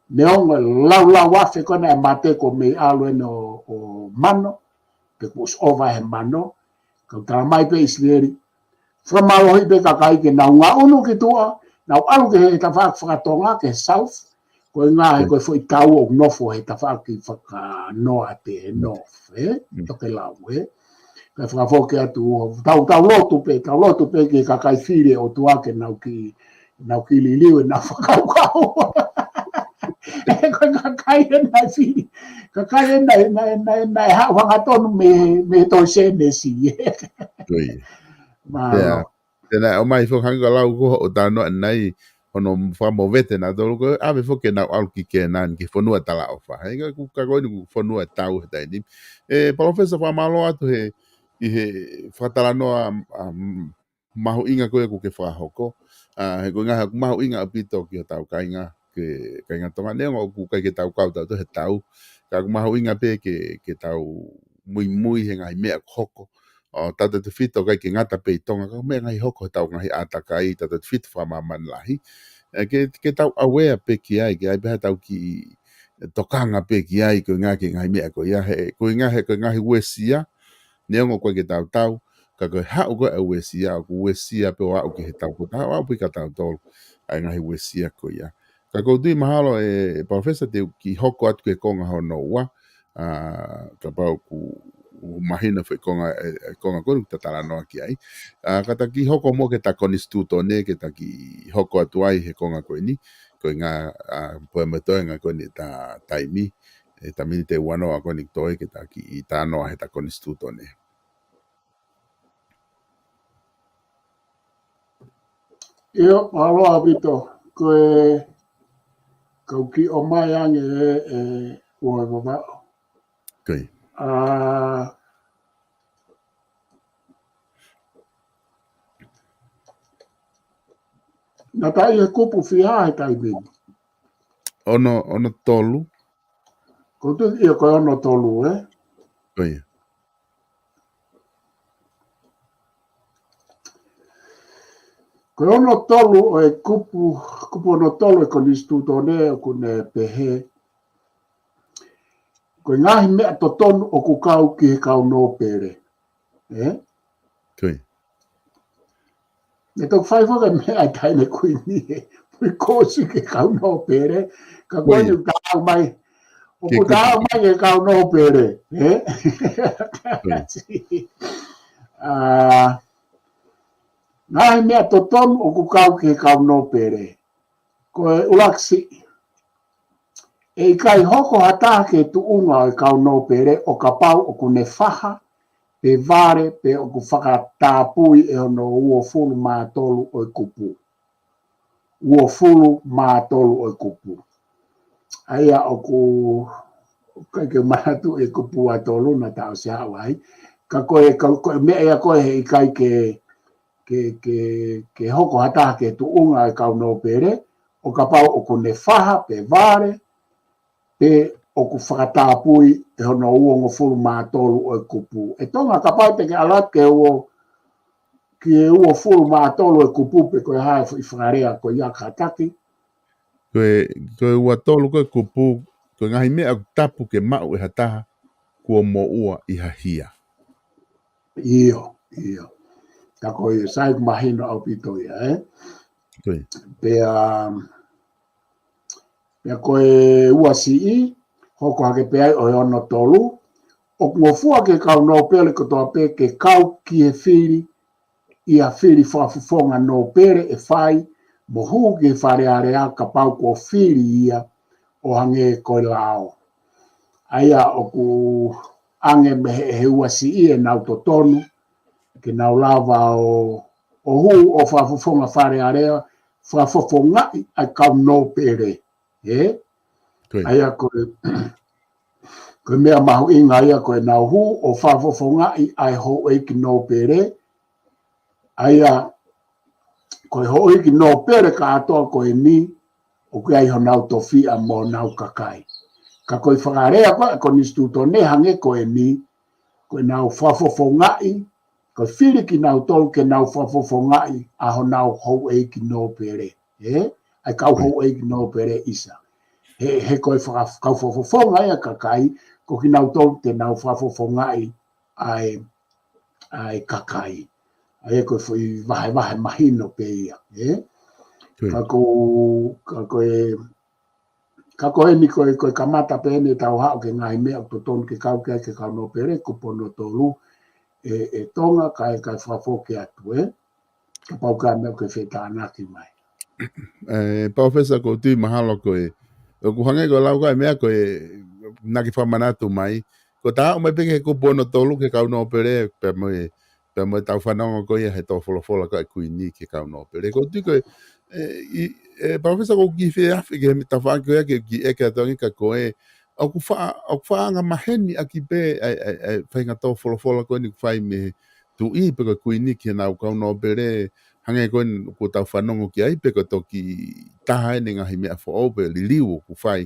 neongo e laulau afe ko ena e mate ko ē mei ʻalu eni ʻo, ʻo mano, pe kuo ʻosi ʻova he mano, ka ʻoku tala mai pē ʻIsileli, fakamālohi pē kakai ke nau ngaʻunu ki tuʻa, nau ʻalu ki he tafaʻaki fakatonga, ki he south, ko e ngaahi, ko e foʻi tau ʻoku nofo he tafaʻaki fakanoa te he north, ʻe? Tokelau, ʻe? Kae fakafoki atu, tau, tau lotu pē, tau lotu pē ki he kakai fili ʻe he ʻOtua ke nau kiʻi, nau kiʻi liliu ʻenau fakakaukau. ʻE, ko e kakai ʻeni naʻe fili. Kakai ʻeni naʻe, naʻe, naʻe, naʻe haʻu hangatonu mei, mei he tohi Sēnesi. Ko ia. Mālō. Te na ʻomai foki hangē ko e lau ko ē ʻo talanoa ʻanenai, hono fakamovete nautolu ko e ʻave foki ke nau ʻalu ki Kēnani, ki he fonua talaʻofa. He ka ko e, ka ko eni ko e fonua tau he taimi ni. ʻE, Palōfesa, fakamālō atu he, ʻi he fakatalanoa, um, mahuʻinga ko ē kuo ke fakahoko. ʻA, he ko e ngaahi ʻoku mahuʻinga ʻaupito ki hotau kāinga, ki he kāinga Tonga, neongo ʻoku ʻikai ke tau kau tautolu he tau. Ka ʻoku mahuʻinga pē ke, ke tau muimui he ngaahi meʻa ʻoku hoko. ʻO tautautefito ʻikai ke ngata pē ʻi Tonga, ka ko e meʻa ngaahi hoko he tau ngaahi ʻātakai, tautautefito fakamāmani lahi. ʻE, ke, ke tau aware pē ki ai, ke ʻi ai pē haʻatau kiʻi tokanga pē ki ai, ko e ngaahi, ki he ngaahi meʻa ko ia, he, ko e ngaahi, ko e ngaahi uesia, neongo ʻoku ʻikai ke tau tau, ka ko e haʻu ko ē ʻa e uesia, ʻoku uesia pē ʻo aʻu ki he tau ko ē, ʻo aʻu pē kia tautolu, ʻa e ngaahi uesia ko ia. Ka ʻoku ou tui mahalo ʻe, ʻe Palōfesa te u kiʻi hoko atu ki he konga hono ua, ʻa, kapau ʻoku mahino e foʻi konga, ʻe, ʻe konga ko eni ʻoku ta talanoa ki ai. ʻA, ka ta kiʻi hoko muʻa ki he ta konisitūtone, ke ta kiʻi hoko atu ai he konga ko eni, ko e ngaahi, ʻa, pō mo e toenga ko eni ʻeta taimi, ʻeta miniti ʻe uanoa ko eni toe ke ta kiʻi talanoa he ta konisitūtone. ʻIo, mālō ʻaupito, ko e kau kiʻi ʻomai ange ʻe, ʻe ua Vavaʻu. Ko ia. ʻA, naʻa ta ʻi he kupu fiha he taimi ni? Ono, ono tolu. Ko tu ia ko e ono tolu, ʻe? Ko ia. Ko e ono tolu ʻo e kupu, kupu ono tolu ʻo e konisitūtone ʻoku ne pehē, ko e ngaahi meʻa totonu ʻoku kau ki he kau nōpele. ʻE? Ko ia. Ne toki fai foki e meʻa ʻa e taʻahine kuini ʻe, pui kosi ki he kau nōpele, ka ko eni ʻoku taau mai, ʻoku taau mai ki he kau nōpele, ʻe? ʻA, ngaahi meʻa totonu ʻoku kau ki he kau nōpele. Ko e ʻuluaki siʻi, ʻe ʻikai hoko ha taha ki he tuʻunga ʻo e kau nōpele ʻo kapau ʻoku ne faha, pe vale, pe ʻoku fakatāpui ʻe hono uofulu mā tolu ʻo e kupu. Uofulu mā tolu ʻo e kupu. ʻA ia ʻoku, ʻikai ke manatu e kupu ua tolu naʻa ta ʻosi haʻu ai. Ka ko e, ka, ko e meʻa ia ko ē he ʻikai ke, ke, ke, ke hoko ha taha ki he tuʻunga ʻo e kau nōpele, ʻo kapau ʻoku ne faha, pe vale, pe ʻoku fakatāpui ʻe hono uongofulu mā tolu ʻo e kupu. ʻE Tonga, kapau te ke ʻalu atu ki he uo, ki he uofulu mā tolu ʻo e kupu pe ko e hā e foʻi fakalea ko ia kātaki. Ko e, ko e ua tolu ko e kupu, ko e ngaahi meʻa ʻoku tapu ke maʻu ʻe ha taha, kuo moʻua ʻi ha hia. ʻIo, ʻio. Ka ko ia, sai, ʻoku mahino ʻaupito ia, ʻe? Ko ia. Pea, pea ko e ua siʻi, hoko hake pē ai ʻo e ono tolu, ʻoku ngofua ki he kau nōpele kotoa pē ke kau ki he fili, ʻi ha fili fakafofonga nōpele ʻe fai, mo hū ki he Fale Alea kapau kuo fili ia ʻo hangē ko e lao. ʻA ia ʻoku ʻange mei he, he ua siʻi ʻenau totonu, ke nau lava ʻo, ʻo hū ʻo fakafofonga Fale Alea, fakafofongaʻi ʻa e kau nōpele, ʻe? Ko ia. ʻA ia ko e, ko e meʻa mahuʻinga ia ko ʻenau hū ʻo fakafofongaʻi ʻa e houʻeiki nōpele, ʻa ia ko e houʻeiki nōpele kātoa ko eni, ʻoku ʻi ai honau tofiʻa mo honau kakai. Ka ko e fakalea ko ē ʻa e konisitūtone hangē ko eni, ko ʻenau fakafofongaʻi, ko e fili kinautolu ke nau fakafofongaʻi ʻa honau houʻeiki nōpele. Ē? ʻA e kau houʻeiki nōpele ʻisa. He, he ko e faka-, kau fakafofonga ia ʻa e kakai, ko kinautolu te nau fakafofongaʻi ʻa e, ʻa e kakai. ʻA ia ko e foʻi vahevahe mahino pē ia. Ē? Ka ko, ka ko e, ka ko eni ko e, ko e kamata pē eni ʻetau haʻu ki he ngaahi meʻa ʻoku totonu ke kau ki ai ki he kau nōpele, kupu hono tolu, ē, ē Tonga, kae, kae fakafoki atu, ē? Kapau ko e meʻa ʻoku ke fetānaki mai. Ē, Palōfesa, ʻoku ou tui mahalo ko e, ʻoku hangē ko e lau ko e meʻa ko e, naʻa ke fakamanatu mai, ko e tau mai pē ki he kupu hono tolu ki he kau nōpele, pea mo e, pea mo ʻetau fanongo ko ia he tō folofola ko ē ʻa e Kuini ki he kau nōpele. ʻOku ou tui ko e, ē, ʻi, ē, Palōfesa, ʻoku ou kiʻi fie afe ki he tafaʻaki ko ia ke kiʻi ʻeke atu ange kia koe, ʻoku fa-, ʻoku faʻa anga maheni ʻaki pē ʻa e, ʻa e, ʻa e faʻahinga tō folofola ko eni ʻoku fai mei he Tuʻi pe ko e Kuini ki heʻenau kau nōpele, hangē ko eni ʻoku tau fanongo ki ai, pe ko e toki taha eni e ngaahi meʻa foʻou pe liliu ʻoku fai,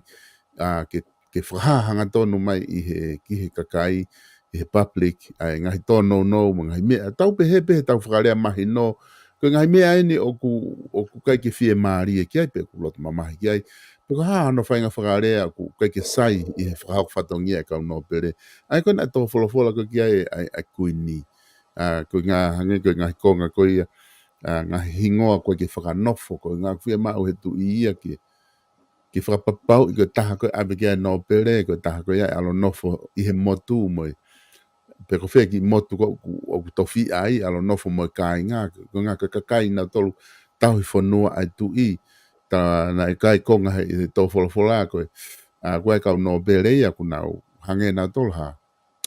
ā, ke, ke fakahā hangatonu mai ʻi he, ki he kakai, ʻi he public, ʻa e ngaahi tōnounou mo e ngaahi meʻa. Tau pehē pē heʻetau fakalea mahino, ko e ngaahi meʻa eni ʻoku, ʻoku ʻikai ke fiemālie ki ai, pe ʻoku loto mamahi ki ai. Pe ko e hā hono faʻahinga fakalea ʻoku ʻikai ke sai ʻi he fakahoko fatongia ʻa e kau nōpele. ʻA ia ko ena ʻa e tō folofola ko ē ki ai ʻa e, ʻa e Kuini. Ā, ko e ngaahi, hangē ko e ngaahi konga ko ia, ā, ngaahi hingoa ʻoku ʻikai ke fakanofo, ko e ngaahi fiemaʻu he Tuʻi ia ke, ke fakapapauʻi ko e taha ko ē ʻave ki ai e nōpele, ko e taha ko ia ʻe ʻalu ʻo nofo ʻi he motu mo e, pe ko fē kiʻi motu ko ē ʻoku, ʻoku tofiʻa ai, ʻalu ʻo nofo mo e kāinga, ko e ngaahi kakai nautolu tauhi fonua ʻa e Tuʻi, tā naʻe ʻikai konga he, he tō folofola ko ē, ā, ko e kau nōpele ia ʻoku nau hangē nautolu ha,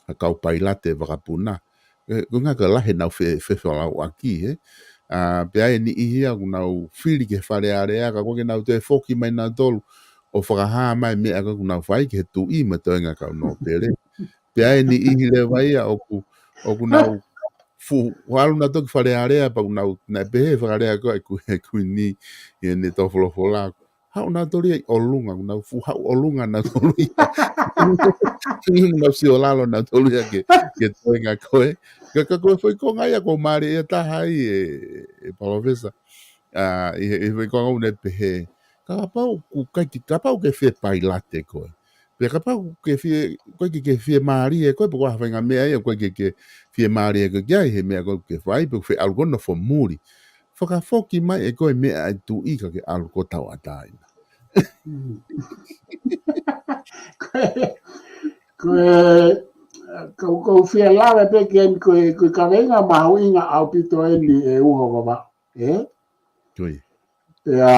ha kau pailate vakapuna. Ē, ko e ngaahi ka lahi ʻenau fe-, fefelauʻaki, ē. Ā, pea ʻi ai e niʻihi ia ʻoku nau fili ki he Fale Alea, ka ʻoku ʻikai ke nau toe foki mai nautolu ʻo fakahā mai e meʻa ko ē ʻoku nau fai ki he Tuʻi mo e toenga kau nōpele. Pea ʻi ai e niʻihi leva ia ʻoku, ʻoku nau fu-, ʻalu nautolu ki Fale Alea, pea ʻoku nau, naʻe pehē fakalea ko ē ʻa e Ku-, ʻa e Kuini ʻi heʻene tō folofola. Haʻu nautolu ia ʻi ʻolunga, ʻoku nau fuʻu haʻu ʻolunga nautolu ia. ʻOku nau sio lalo nautolu ia ki he, ki he toenga ko ē. Ka, ka ko e foʻi konga ia ʻoku ou mālieʻia taha ai ē, ē Palōfesa. Ā, ʻi he, ʻi he foʻi konga ʻoku ne pehē, kapau ʻoku ʻikai ke, kapau ʻoku ke fie pailate koe. Pea kapau ʻoku ke fie, ʻoku ʻikai ke, ke fiemālie koe, pe ko ha faʻahinga meʻa ia ʻoku ʻikai ke, ke fiemālie koe ki ai, he meʻa ko ē ʻoku ke fai, pe ʻoku ke fie ʻalu koe ʻo nofo muli. Fakafoki mai ʻe koe e meʻa ʻa e Tuʻi ka ke ʻalu koe ʻo tauʻatāina. Mm. Ko e, ko e, ko, ʻoku ou fie lave pē ki ai ko e, ko e kaveinga mahuʻinga ʻaupito eni ē Uho Vavaʻu, ē? Ko ia. Pea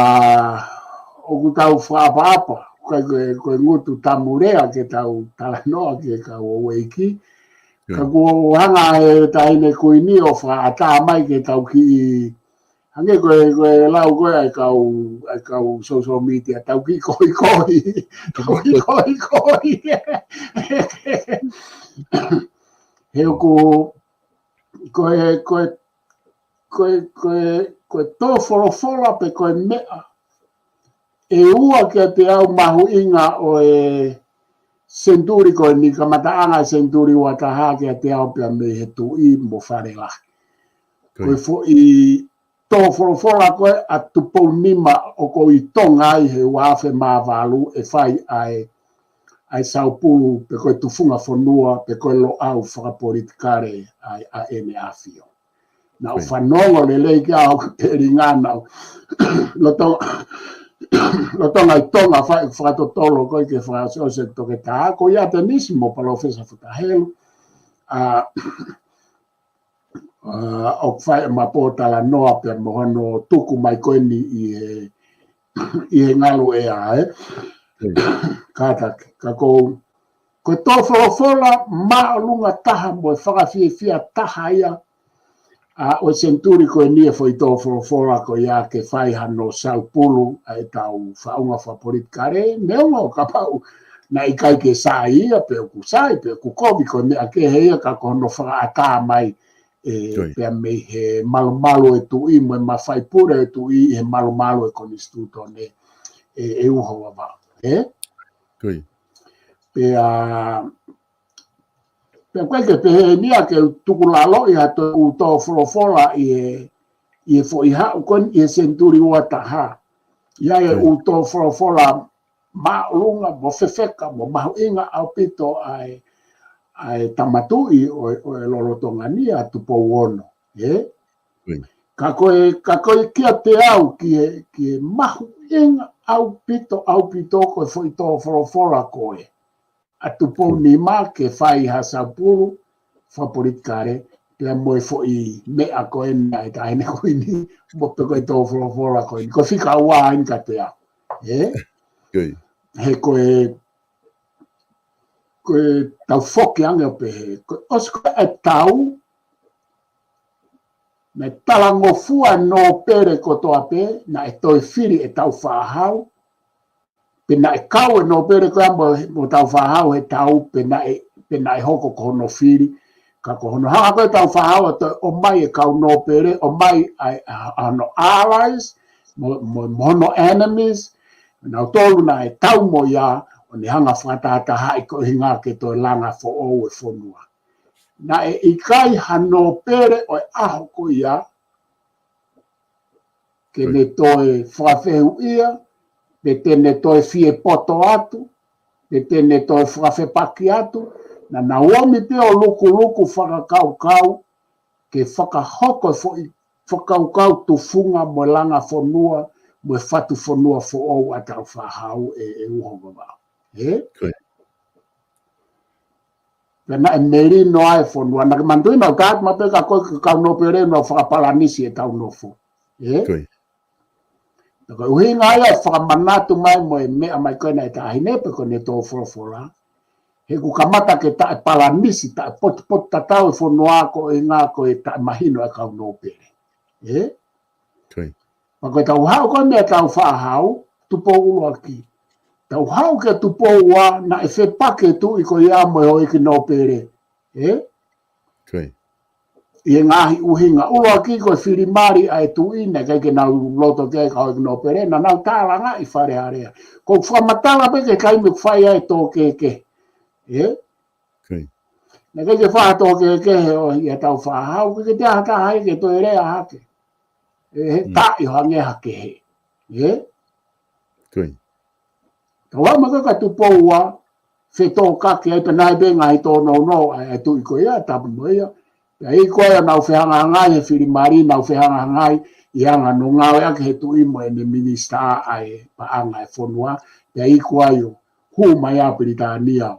ʻoku tau fakaʻapaʻapa, ʻikai ko e, ko e ngutu tamu lea ke tau talanoa ki he kau houʻeiki. Ko ia. Ka kuo hanga ʻe he Taʻahine Kuini ʻo fakaʻatā mai ke tau kiʻi, hangē ko e, ko e lau ko ē ʻa e kau, ʻa e kau social media, tau kiʻi kohikohi. Tau kiʻi kohikohi. He ʻoku, ko e, ko e, ko e, ko e, ko e tō folofola pe ko e meʻa ʻe ua kiate au mahuʻinga ʻo e senituli ko eni, kamataʻanga e senituli ua taha kiate au pea mei he Tuʻi mo Fale Lahi. Ko ia. Ko e foʻi tō folofola ko ē ʻa Tupou Nima ʻoku ʻi Tonga ai he ua afe mā valu ʻe fai ʻa e, ʻa e saupulu pe ko e tufunga fonua pe ko e loʻau fakapolitikale ʻa e, ʻa ʻEne ʻAfio. Naʻa ku Ko ia. fanongo lelei ki ai ʻo ka telinga naʻa ku loto-, lolotonga ʻi Tonga fai fakatotolo ko ē ke fakaʻosiʻosi e toketā, ko ia Penisi mo Palōfesa Futa Helu, ā, ā, ʻoku fai ʻema pōtalanoa pea mo hono tuku mai ko eni ʻi he, ʻi he ngaluʻea, ē. Ko ia. Kātaki, ka ko, ko e tō folofola māʻolunga taha mo e fakafiefia taha ia, ā, ʻo e senituli ko eni e foʻi tō folofola ko ia ke fai hano saupulu ʻa ʻetau faʻunga fakapolitikale, neongo kapau naʻe ʻikai ke sai ia, pe ʻoku sai, pe ʻoku kovi, ko e meʻa kehe ia ka ko hono fakaʻatā mai ʻE, pea mei he malumalu ʻo e tuʻi, mo e mafai pule ʻo e tuʻi, he malumalu ʻo e konisitūtone, ʻe, ʻe Uho Vavaʻu. ʻE? Pea, pea ko e ke pehē ni ʻa ke tukulalo ʻi ha toe ʻū tō folofola ʻi he, ʻi he foʻi haʻu ko eni ʻi he senituli ua taha. ʻI ai e ʻū tō folofola māʻolunga mo fefeka mo mahuʻinga ʻaupito ʻa e, ʻa e tama tuʻi ʻo, ʻo e lolotonga ni ʻa Tupou Ono, ʻe? Ka ko e, ka ko e kiate au ki he, ki he mahuʻinga ʻaupito, ʻaupito ko e foʻi tō folofola ko e ʻa Tupou Nima ke fai ha saupulu fakapolitikale, pea mo e foʻi meʻa ko eni ʻa e taʻahine kuini, mo pe ko e tō folofola ko eni. Ko e fika ua eni kiate au. ʻE? He ko e, ko e tau foki ange ʻo pehē. Ko e ʻosi ko e tau, naʻe talangofua nōpele kotoa pē, naʻe toe fili ʻe Tāufaʻāhau, pe naʻe kau e nōpele ko ia mo, mo Tāufaʻāhau he tau pe naʻe, pe naʻe hoko ko hono fili. Ka ko hono hanga ko ē Tāufaʻāhau ʻo toe ʻomai e kau nōpele, ʻomai ʻa e, ʻa, ʻa hono allies, mo, mo, mo hono enemies, nautolu naʻe tau mo ia, ʻo ne hanga fakatahatahaʻi ko e ʻuhinga ke toe langa foʻou e fonua. Naʻe ʻikai ha nōpele ʻo e ʻaho ko ia, ke ne toe fakafehuʻia, pe te ne toe fie poto atu, pe te ne toe fakafepaki atu, naʻa nau ōmi pē ʻo lukuluku fakakaukau, ke fakahoko e foʻi fakakaukau tufunga mo e langa fonua, mo e fatu fonua foʻou ʻa Tāufaʻāhau ʻe, ʻe Uho Vavaʻu. ʻE? Pea naʻe melino ai e fonua, naʻa ke manatuʻi naʻa ku tala atu maʻu pē ka ko e kau nōpele naʻa nau fakapalanisi ʻetau nofo. ʻE? Pea ko e ʻuhinga ia e fakamanatu mai mo e meʻa mai ko ena ʻa e taʻahine pe ko ʻene tō folofola. He ʻoku kamata ke taʻepalanisi, taʻepotupotutatau e fonua ko e ʻuhinga ko e taʻemahino e kau nōpele. ʻE? Pea ko e tau haʻu ko eni ʻa Tāufaʻāhau, Tupou ʻUluaki. Tau haʻu kia Tupou Ua, naʻe fepaki e tuʻi ko ia mo e houʻeiki nōpele. ʻE? ʻI he ngaahi ʻuhinga ʻuluaki ko e fili mali ʻa e tuʻi, naʻe ʻikai ke nau loto ki ai e kau houʻeiki nōpele, naʻa nau tālangaʻi Fale Alea. ʻOku ou fakamatala pē ki he taimi ʻoku fai ai e tō kehekehe. ʻE? Naʻe ʻikai ke fai ha tō kehekehe ʻo ʻia Tāufaʻāhau, ʻikai ke toe ʻi ai ha taha ia ke toe lea hake. ʻE he taʻi ʻo hangē ha kehe. ʻE? Tau haʻu mai ko ē kia Tupou Ua, fetōkaki ai pē naʻe pē ngaahi tōnounou ʻa e, ʻa e tuʻi ko ia, tapu mo ia. Pea iku ai ʻo nau fehangahangai he fili mali, nau fehangahangai ʻi he anga hono ngāueʻaki he tuʻi mo ʻene minisitā ʻa e paʻanga ʻo e fonua. Pea iku ai ʻo hū mai ʻa Pilitānia ʻo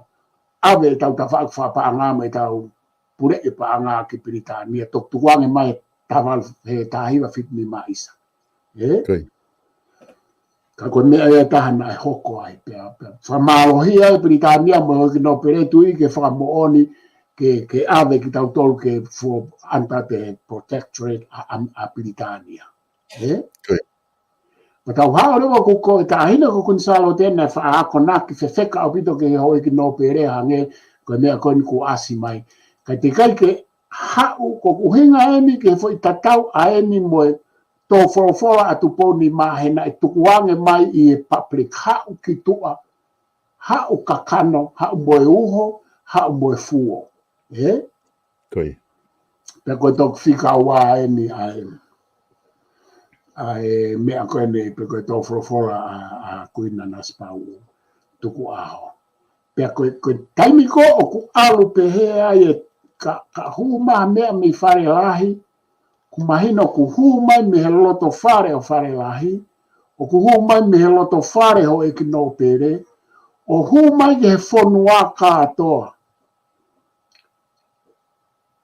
ʻave ʻetau tafaʻaki fakapaʻanga mo ʻetau puleʻi paʻanga ki Pilitānia, toki tukuange mai he taha valu, he taha hiva fitu nima ʻisa. ʻE? Ka ko e meʻa ia ʻe taha naʻe hoko ai, pea, pea fakamālohia ai Pilitānia mo e houʻeiki nōpele tuʻi ke fakamoʻoni ke, ke ʻave kitautolu ke fall under the protectorate ʻa, ʻa, ʻa Pilitānia. ʻE? Pea tau haʻu leva ko, ko e taʻahine ko Kuini Sālote naʻe faʻa akonaki fefeka ʻaupito ki he houʻeiki nōpele hangē ko e meʻa ko eni kuo ʻasi mai. Ka ʻikai ke haʻu, ko e ʻuhinga eni ki he foʻi tatau ʻa eni mo e tō folofola ʻa Tupou Nima he naʻe tukuange mai ʻi he public haʻu ki tuʻa, haʻu kakano, haʻu mo e uho, haʻu mo e fuo. ʻE? Pea ko e toki fika ua eni ʻa e, ʻa e meʻa ko eni, pe ko e tō folofola ʻa, ʻa Kuini Nanasipauʻu Tukuʻaho. Pea ko e, ko e taimi ko ē ʻoku ʻalu pehē ai e ka, ka hū mai ha meʻa mei Fale Lahi, ʻoku mahino ʻoku hū mai mei he loto fale ʻo Fale Lahi, ʻoku hū mai mei he loto fale houʻeiki nōpele, ʻo hū mai ki he fonua kātoa.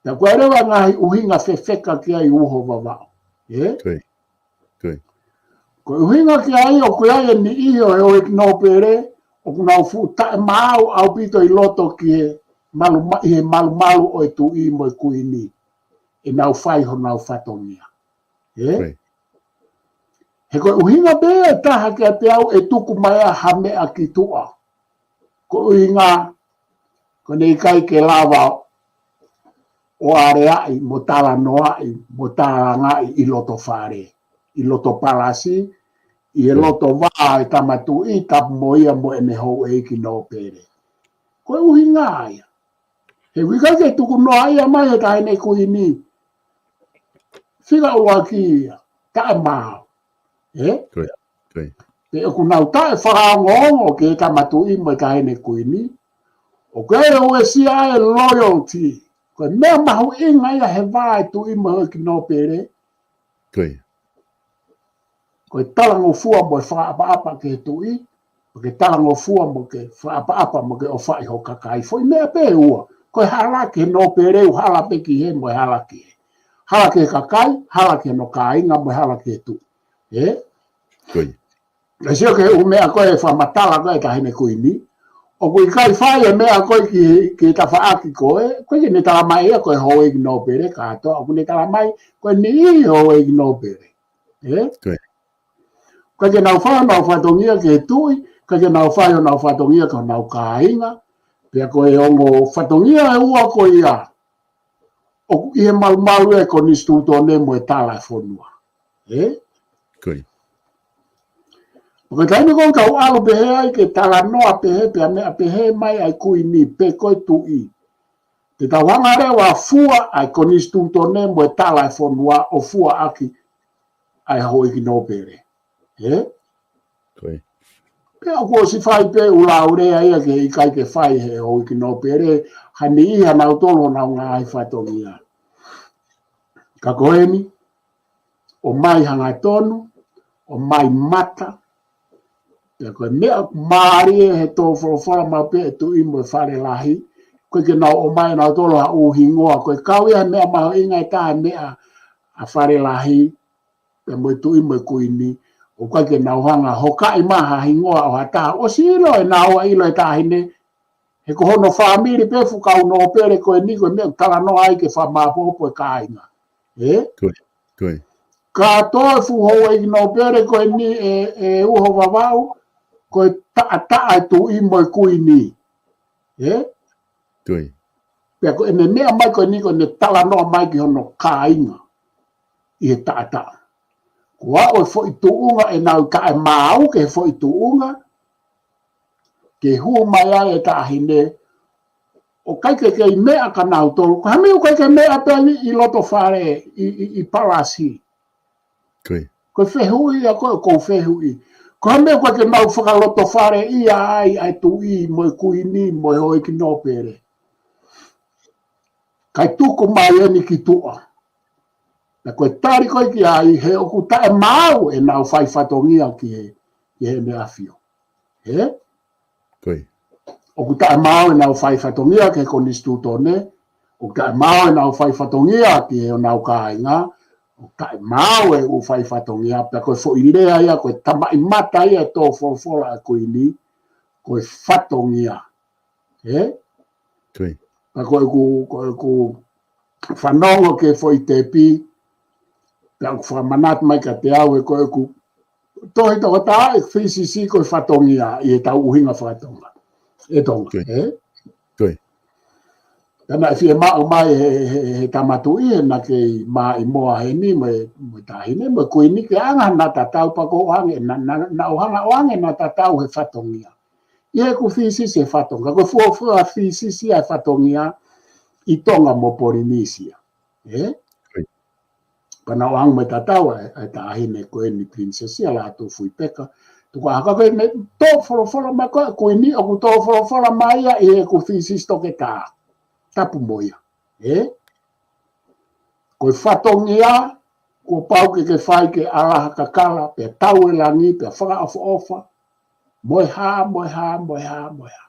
Pea ko e leva ngaahi ʻuhinga fefeka ki ai Uho Vavaʻu. ʻE? Ko e ʻuhinga ki ai ʻoku ʻi ai e niʻihi ʻo e houʻeiki nōpele, ʻoku nau fuʻu taʻemaau ʻaupito ʻi loto ki he malu, ʻi he malumalu ʻo e tuʻi mo e kuini. ʻE nau fai honau fatongia. ʻE? He ko e ʻuhinga pē ʻe taha kiate au ʻe tuku mai ai ha meʻa ki tuʻa. Ko e ʻuhinga, ko ʻene ʻikai ke lava ʻo aleaʻi, mo talanoaʻi, mo tālangaʻi ʻi loto fale, ʻi loto palasi, ʻi he loto vā ʻo e tama tuʻi, tapu mo ia mo ʻene houʻeiki nōpele. Ko e ʻuhinga ia. He ʻoku ʻikai ke tuku noa ia mai he taʻahine kuini. Fika ʻuluaki ia, taʻemaau. Ē? Ko ia, ko ia. Pea ʻoku nau taʻefakaongoongo ki he tama tuʻi mo e taʻahine kuini. ʻOku ʻi ai e uesia e loyalty. Ko e meʻa mahuʻinga ia he vā ʻo e tuʻi mo e houʻeiki nōpele. Ko ia. Ko e talangofua mo e fakaʻapaʻapa ki he tuʻi, mo ke talangofua mo ke fakaʻapaʻapa mo ke ʻofaʻi ho kakai. Foʻi meʻa pē ʻe ua. Ko e hala ki he nōpele, ʻoku hala pē ki hē mo e hala ki hē. Hala ki he kakai, hala ki hono kāinga mo e hala ki he tuʻi. Ē? Ko ia. Ka sio ki he ʻū meʻa ko ē fakamatala ko ē ʻa e taʻahine kuini. ʻOku ʻikai fai e meʻa ko ē ki, ki he tafaʻaki ko ē, ʻoku ʻikai ke ne talamai ia ko e houʻeiki nōpele kātoa, ʻoku ne talamai ko e niʻihi houʻeiki nōpele. Ē? Ko ia. ʻIkai ke nau fai honau fatongia ki he tuʻi, ʻikai ke nau fai honau fatongia ki honau kāinga, pea ko e ongo fatongia ʻe ua ko ia, ʻoku ʻi he malumalu ʻo e konisitūtone mo e tala ʻo e fonua. Ē? Ko ia. Pea ko e taimi ko ē ʻoku tau ʻalu pehē ai ke talanoa pehē, pea meʻa pehē mai ʻa e kuini pe ko e tuʻi. Te tau hanga leva ʻo fua ʻa e konisitūtone mo e tala ʻo e fonua ʻo fua ʻaki ʻa e houʻeiki nōpele. Ē? Ko ia. Pea ʻoku ʻosi fai pē ʻū laulea ia ke ʻikai ke fai he houʻeiki nōpele, ha niʻihi ʻanautolu honau ngaahi fatongia. Ka ko eni, ʻomai hangatonu, ʻomai mata, pea ko e meʻa mālie he tō folofola maʻu pē ʻa e tuʻi mo e fale lahi, ʻoku ʻikai ke nau ʻomai ʻanautolu ha ʻū hingoa, ko e kau ia he meʻa mahuʻinga ʻe taha meʻa ʻa e fale lahi, pea mo e tuʻi mo e kuini, ʻoku ʻikai ke nau hanga ʻo hokaʻi mai ha hingoa ʻo ha taha, ʻosi ʻilo ʻe naua ʻilo ʻe he taʻahine, he ko hono fāmili pē fuʻu kau nōpele ko eni ko e meʻa ʻoku talanoa ai ke fakamāopoopo e kāinga. Ē? Ko ia, ko ia. Kātoa e fuʻu houʻeiki nōpele ko eni ʻe, ʻe uho Vavaʻu, ko e taʻataʻa e tuʻi mo e kuini. Ē? Ko ia. Pea ko ʻene meʻa mai ko eni ko ʻene talanoa mai ki hono kāinga ʻi he taʻataʻa. Ko e ʻū foʻi tuʻunga ʻenau taʻemaau ki he foʻi tuʻunga, ke hū mai ai e taʻahine, ʻoku ʻikai ke kei meʻa kia nautolu, ko ha meʻa ʻoku ʻikai ke meʻa pē ʻi, ʻi loto fale, ʻi, ʻi, ʻi palasi. Ko ia. Ko e fehuʻi ia ko ē ʻoku ou fehuʻi. Ko ha meʻa ʻoku ʻikai ke nau fakalotofaleʻia ai ʻa e tuʻi mo e kuini mo e houʻeiki nōpele. Kae tuku mai eni ki tuʻa. Pea ko e tali ko ē ki ai he ʻoku taʻemaau ʻenau fai fatongia ki he, ki he ʻEne ʻAfio. Ē? Ko ia. ʻOku taʻemaau ʻenau fai fatongia ki he konisitūtone, ʻoku taʻemaau ʻenau fai fatongia ki honau kāinga, ʻoku taʻemaau e ʻū fai fatongia, pea ko e foʻi lea ia, ko e tamaʻimata ia ʻo e tō folofola ʻa e kuini, ko e fatongia. Ē? Ko ia. Pea ko ʻeku, ko ʻeku fanongo ki he foʻi tepi, pea ʻoku fakamanatu mai kiate au ʻe ko ʻeku tohi tokotaha ʻeku thesis ko e fatongia ʻi heʻetau ʻuhinga fakatonga. ʻE Tonga, Ko ia. Ē? Ko ia. Pea naʻe fiemaʻu mai he, he, he tama tuʻi, he naʻe kei maʻimoa heni mo e, mo e taʻahine, mo e kuini ke ʻange haʻana tatau pea ko e ʻoange, naʻa, naʻa, naʻa ku hanga ʻo ʻange ʻena tatau he fatongia. ʻI heʻeku thesis he fatongia, ko e fuofua thesis ia e fatongia ʻi Tonga mo Polinisia. Ē? Ko ia. Pea naʻa ku ʻange mo e tatau ʻa e, ʻa e taʻahine ko eni Pilinisesi ʻa Lātūfuipeka. Tuku ā ka ko e meʻa tō folofola mai ko ē kuini ʻoku tō folofola mai ia ʻi heʻeku thesis toketā. Tapu mo ia. Ē? Ko e fatongia, kuo pau ke ke fai ke ala ha kakala, pea tau e langi, pea fakaʻofoʻofa. Mo e hā, mo e hā, mo e hā, mo e hā.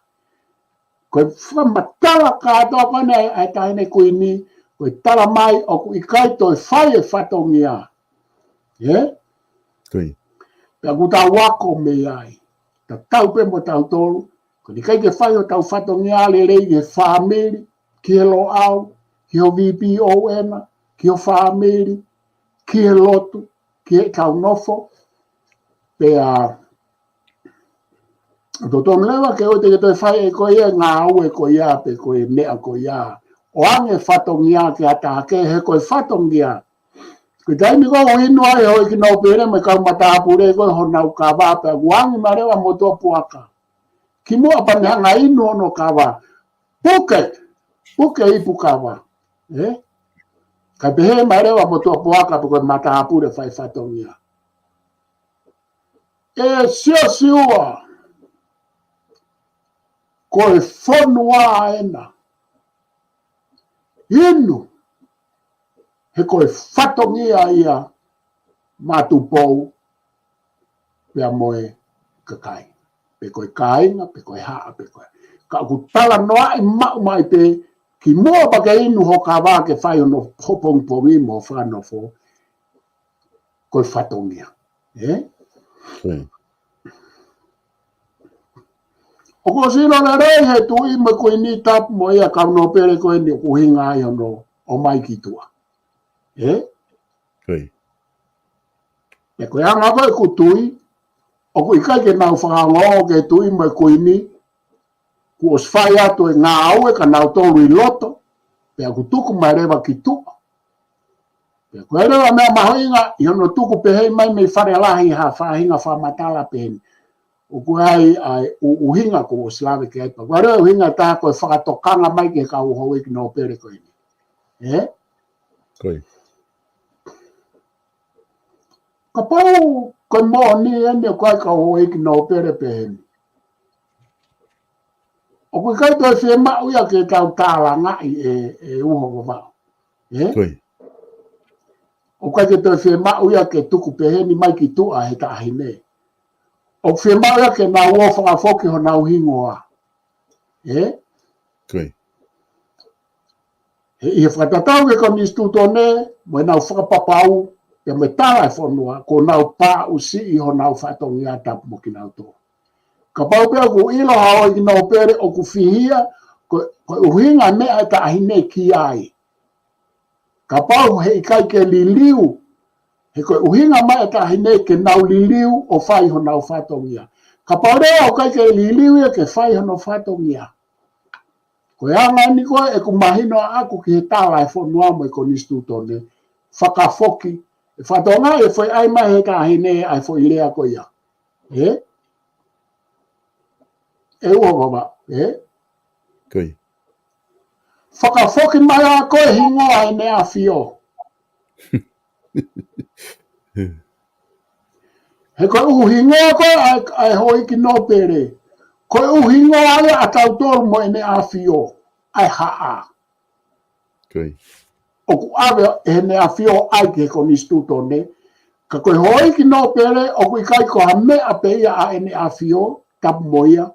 Ko e fakamatala kātoa ko eni ʻa e, ʻa e taʻahine kuini, ko e talamai ʻoku ʻikai toe fai e fatongia. Ē? Ko ia. Pea ʻoku tau ako mei ai. Tatau pē mo tautolu, ko eni ʻikai ke fai hotau fatongia lelei ki he fāmili, ki he Loʻau, ki ho V P O ʻena, ki ho fāmili, ki he lotu, ki heʻetau nofo. Pea, ʻoku totonu leva ke ʻoua te ke toe fai ʻe koe ia e ngāue ko ia, pe ko e meʻa ko ia, ʻoange fatongia ki ha taha kehe, he ko e fatongia. Ko e taimi ko ē ʻoku inu ai e houʻeiki nōpele mo e kau matāpule ko ē honau kava pea ʻoku ʻoange mai leva motuʻa puaka. Kimuʻa pea ne hanga ʻo inu hono kava. Puke, puke ipu kava. Ē? Kae pehē mai leva motuʻa puaka pe ko e matāpule fai fatongia. ʻE Siosiua, ko e fonua ena. Inu, he ko e fatongia ia maʻa Tupou, pea mo e kakai. Pe ko e kāinga, pe ko e haʻa, pe ko e. Ka ʻoku talanoaʻi maʻu mai pē, kimuʻa pea ke inu ho kava ke fai hono pongipongi mo fakanofo, ko e fatongia. Ē? Hmm. ʻOku ʻosi ʻilo lelei he tuʻi mo e kuini tapu mo ia kau nōpele ko eni ʻoku ʻuhinga ai hono ʻomai ki tuʻa. Ē? Ko ia. Pea ko e anga ko ē ʻeku tui, ʻoku ʻikai ke nau fakaongoongo ki he tuʻi mo e kuini, kuo ʻosi fai atu e ngāue kia nautolu ʻi loto, pea ʻoku tuku mai leva ki tuʻa. Pea ko e leva meʻa mahuʻinga, ʻi hono tuku pehē mai mei Fale Lahi ha faʻahinga fakamatala pehē ni. ʻOku ʻi ai ʻa e ʻu-, ʻuhinga kuo ʻosi lave ki ai pea. Ko e leva ʻuhinga ʻe taha ko e fakatokanga mai ki he kau houʻeiki nōpele ko eni. Ē? Ko ia. Kapau ko e moʻoni eni ʻoku ʻi ai e kau houʻeiki nōpele pehē ni. ʻOku ʻikai toe fiemaʻu ia ke tau tālangaʻi ʻe, ʻe Uho Vavaʻu. Ē? Ko ia. ʻOku ʻikai ke toe fiemaʻu ia ke tuku pehē ni mai ki tuʻa he taʻahine. ʻOku fiemaʻu ia ke nau ō fakafoki honau hingoa. Ē? Ko ia. He ʻi he fakatatau ki he konisitūtone, mo ʻenau fakapapau, pea mo e tala e fonua, kuo nau pāʻusiʻi honau fatongia tapu mo kinautolu. Kapau pē ʻoku ʻilo ha houʻeiki nōpele ʻoku fihia, ko, ko e ʻuhinga e meʻa e taʻahine ki ai. Kapau he ʻikai ke liliu, he ko e ʻuhinga mai e taʻahine ke nau liliu ʻo fai honau fatongia. Kapau leva ʻoku ʻikai ke liliu ia ke fai hono fatongia. Ko e anga eni ko ē ʻeku mahino ʻaʻaku ki he tala e fonua mo e konisitūtone, fakafoki, ʻe fakatokangaʻi e foʻi ʻai mai he taʻahine ʻa e foʻi lea ko ia. Ē? ʻE Uho Vavaʻu, ē? Ko ia. Fakafoki mai ʻa ko e hingoa ʻEne ʻAfio. He ko e ʻū hingoa ko ē ʻa e, ʻa e houʻeiki nōpele. Ko e ʻū hingoa ia ʻa tautolu mo ʻEne ʻAfio, ʻa e haʻa. Ko ia. ʻOku ʻave ʻe ʻEne ʻAfio ʻai ki he konisitūtone. Ka ko e houʻeiki nōpele, ʻoku ʻikai ko ha meʻa pē ia ʻa ʻEne ʻAfio, tapu mo ia.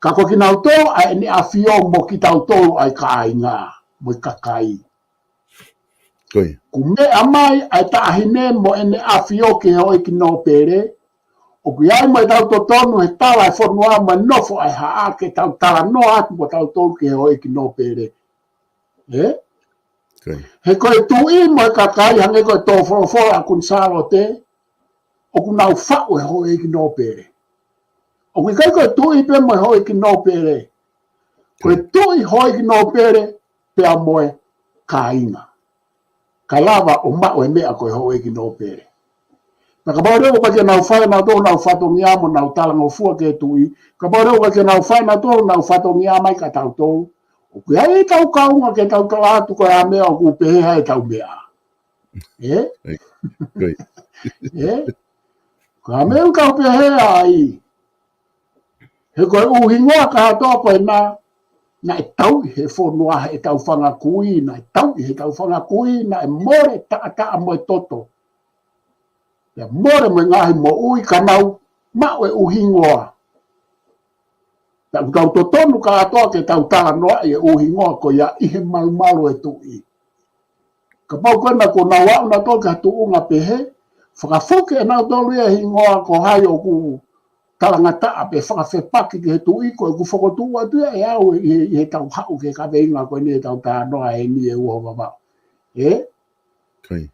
Ka ko kinautolu ʻa ʻEne ʻAfio mo kitautolu ʻa e kāinga, mo e kakai. Ko ia. Kuo meʻa mai ʻa e taʻahine mo ʻEne ʻAfio ki he houʻeiki nōpele. ʻOku ʻi ai mo ʻetau totonu he tala e fonua mo e nofo ʻa e haʻa ke tau talanoa atu mo tautolu ki he houʻeiki nōpele. Ē? Ko ia. He ko e tuʻi mo e kakai hangē ko e tō folofola ʻa Kuini Sālote, ʻoku nau faʻu e houʻeiki nōpele. ʻOku ʻikai ko e tuʻi pē mo e houʻeiki nōpele. Ko e tuʻi, houʻeiki nōpele, pea mo e kāinga. Kae lava ʻo maʻu e meʻa ko e houʻeiki nōpele. Pea kapau leva ʻoku ʻikai ke nau fai ʻe nautolu honau fatongia mo nau talangofua ki he tuʻi. Kapau leva ʻoku ʻikai ke nau fai ʻe nautolu honau fatongia mai kia tautolu. ʻOku ʻi ai ʻetau kaunga ke tau tala atu ko e hā e meʻa ʻoku pehē ai ʻetau meʻa. Ē? Ē? Ko e hā e meʻa ʻoku tau pehē ai. He ko e ʻū hingoa kātoa ko ena, naʻe tauʻi he fonua heʻetau fanga kui, naʻe tauʻi heʻetau fanga kui, naʻe mole taʻataʻa mo e toto. Pea mole mo e ngaahi moʻui ka nau maʻu e ʻū hingoa. Pea ʻoku tau totonu kātoa ke tau talanoaʻi e ʻū hingoa ko ia ʻi he malumalu e tuʻi. Kapau ko ena kuo nau aʻu nautolu ki ha tuʻunga pehē, fakafoki ʻe nautolu ia e hingoa ko hai ʻoku talangataʻa pe fakafepaki ki he tuʻi ko ē ʻoku fokotuʻu atu ia ʻe au ʻi he, ʻi heʻetau haʻu ki he kaveinga ko eni ʻetau talanoa heni ʻe Uho Vavaʻu. Ē? Ko ia.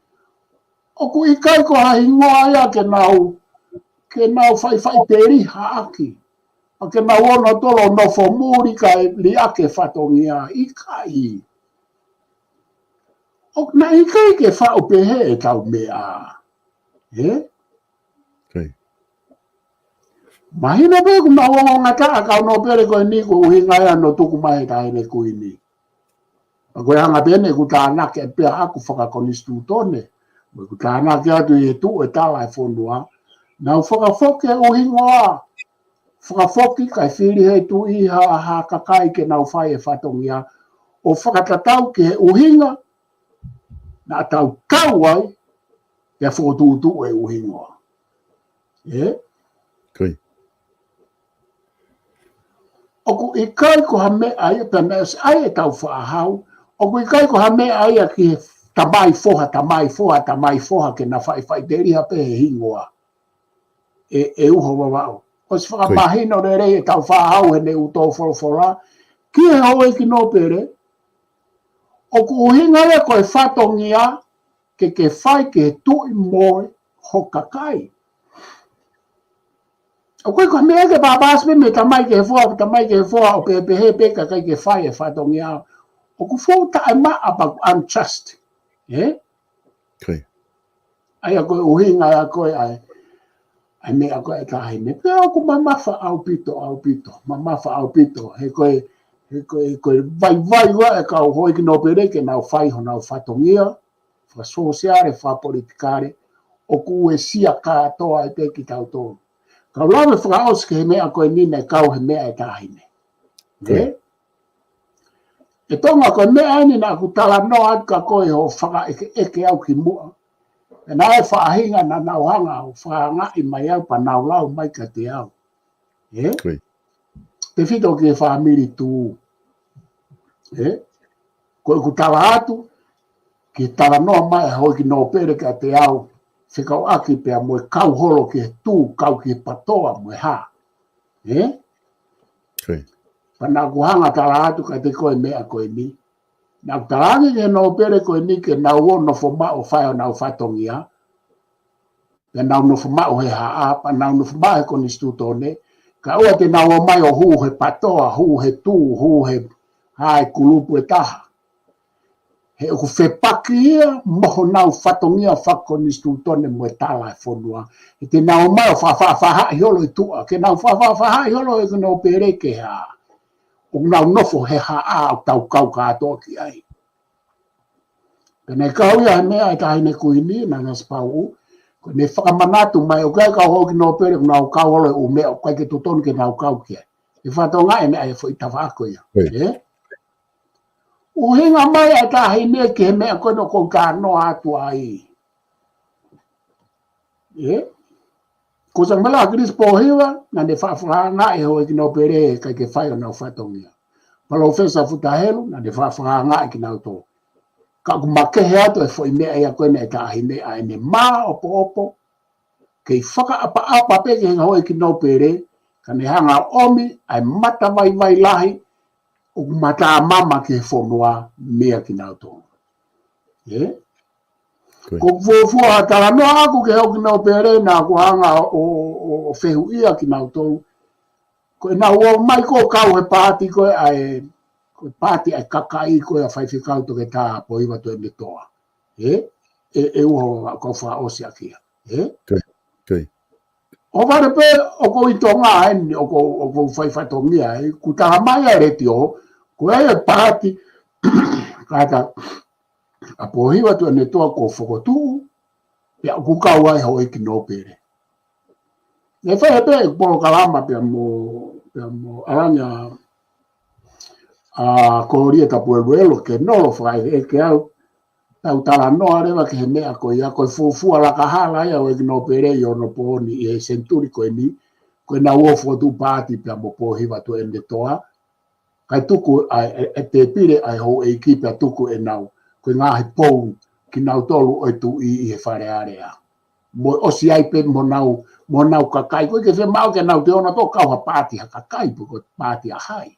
ʻOku ʻikai ko ha hingoa ia ke nau, ke nau faifai pelihaʻaki. Pea ke nau ō nautolu ʻo nofo muli kae liʻaki e fatongia, ʻikai. ʻOku ʻikai ke faʻu pehē ʻetau meʻa. Ē? Mahino pē ʻoku mau ongo ngataʻa kau nōpele ko eni ko e ʻuhinga ia hono tuku mai ʻe he Taʻahine Kuini. Pea ko e anga pē eni ʻeku tānaki pē ʻaʻaku fakakonisitūtone, mo ʻeku tānaki atu ʻi he tuʻu ʻo e tala ʻo e fonua, nau fakafoki e ʻuhinga, fakafoki kae fili ʻe he tuʻi ha, ha kakai ke nau fai e fatongia, ʻo fakatatau ki he ʻuhinga naʻa tau kau ai, pea fokotuʻutuʻu e ʻuhinga. Ē? ʻOku ʻikai ko ha meʻa ia, pea meʻa ʻosi ʻai ʻetau faʻahau, ʻoku ʻikai ko ha meʻa ia ki he tamai foha, tamai foha, tamai foha ke na faʻifaʻiteliha pē he hingoa ʻe, ʻe Uho Vavaʻu. ʻOsi fakamahino lelei ʻetau faʻahau heʻene ʻū tō folofola ki he houʻeiki nōpele, ʻoku ʻuhinga ia ko e fatongia ke ke fai ki he tuʻi mo ho kakai. ʻOku ʻikai ko ha meʻa ke pāpāsi pē mei tamai ki he foha, tamai ki he foha ʻo pehē pē kae ʻikai ke fai e fatongia. ʻOku fuʻu taʻemaʻa pea ʻoku unjust. Ē? ʻA ia ko e ʻuhinga ia ko ē ʻa e, ʻa e meʻa ko ē ʻa e Taʻahine. Pea ʻoku mamafa ʻaupito, ʻaupito, mamafa ʻaupito. He ko e, he ko e, ko e vaivai ʻa e kau houʻeiki nōpele ke nau fai honau fatongia fakasōsiale, fakapolitikale, ʻoku uesia kātoa ai pē kitautolu. Kau lave fakaʻosi ki he meʻa ko eni naʻe kau he meʻa ʻa e Taʻahine. Ē? ʻE Tonga, ko e meʻa eni naʻa ku talanoa atu kia koe ʻi hoʻo fakaʻekeʻeke au kimuʻa. Pea naʻe faʻahinga naʻa nau hanga ʻo fakaangaʻi mai au pea nau lau mai kiate au. Ē? Tefito ki he fāmili Tū. Ē? Ko ʻeku tala atu, ki he talanoa mai ʻa e houʻeiki nōpele kiate au, fekauʻaki pea mo e kau holo ki he Tū, kau ki he PATOA mo e hā. Ē? Pea naʻa ku hanga tala atu kiate koe meʻa ko eni. Naʻa ku talaange ki he nōpele ko eni ke nau ō nofo maʻu ʻo fai honau fatongia. Pea nau nofo maʻu he haʻa, pea nau nofo maʻu he konisitūtone. Kae ʻoua te nau ō mai ʻo hū he PATOA, hū he Tū, hū he hā e kulupu ʻe taha. He ʻoku fepaki ia mo honau fatongia fakakonisitūtone mo e tala ʻo e fonua. He te nau ō mai ʻo fakafaʻafaʻahaʻi holo e tuʻa, ke nau fakafaʻafaʻahaʻi holo e houʻeiki nōpele ke hā. ʻOku nau nofo he haʻa ʻoku tau kau kātoa ki ai. Pea naʻe kau ia he meʻa ʻa e Taʻahine Kuini, Nanasipauʻu, ko ʻene fakamanatu mai ʻoku ʻikai kau houʻeiki nōpele, ʻoku nau kau holo he ʻū meʻa ʻoku ʻikai ke totonu ke nau kau ki ai. ʻE fakatokangaʻi e meʻa ʻi he foʻi tafaʻaki ko ia. Ē? ʻUhinga mai ʻa e Taʻahine ki he meʻa ko eni ʻoku ou talanoa atu ai. Ē? Ko Sangmela ʻAkilisi Pōhiva, naʻa ne faʻa fakaangaʻi e houʻeiki nōpele ʻikai ke fai honau fatongia. Palōfesa Futa Helu, naʻa ne faʻa fakaangaʻi kinautolu. Ka ʻoku makehe atu e foʻi meʻa ia ko eni ʻa e Taʻahine ʻa ʻene māʻopoʻopo, kei fakaʻapaʻapa pē ki he houʻeiki nōpele, ka ne hanga ʻo ʻomi ʻa e matavaivai lahi, ʻoku matamama ki he fonua meia kinautolu. Ē? Ko e fuofua talanoa ʻaku ki he houʻeiki nōpele naʻa ku hanga ʻo, ʻo, ʻo, ʻo fehuʻia kinautolu. Ko ʻenau ō mai ko ē ʻo kau he paati ko ē ʻa e, ko e paati ʻa e kakai ko ē ʻa Faifekau Toketā Pōhiva Tuʻiʻonetoa. Ē? ʻE, ʻe Uho, kau fakaʻosi ʻaki ia. Ē? ʻO vale pē ʻoku ou ʻi Tonga eni, ʻoku ou, ʻoku ou fai fatongia ai, kuo tala mai ʻe he letiō, ko e paati, kātaki, ʻa Pōhiva Tuʻiʻonetoa kuo fokotuʻu, pea ʻoku kau ai houʻeiki nōpele. Naʻe fai pē ʻeku polokalama pea mo, pea mo ʻAlani ʻa, ʻa Kolia Tapueluelu ke nolo fakaʻekeʻeke au, tau talanoa leva ki he meʻa ko ia, ko e fuofua lakahala ia ʻo e houʻeiki nōpele ʻi onopooni ʻi he senituli ko eni, ko ʻenau ō fokotuʻu paati pea mo Pōhiva Tuʻiʻonetoa, kae tuku ʻa e, e, e tēpile ʻa e houʻeiki pea tuku ʻenau, ko e ngaahi pou kinautolu ʻo e tuʻi ʻi he Fale Alea. Mo ʻosi ai pē mo honau, mo honau kakai, ʻoku ʻikai ke fiemaʻu ke nau toe ō nautolu ʻo kau ha paati ha kakai, pe ko e paati ʻa hai.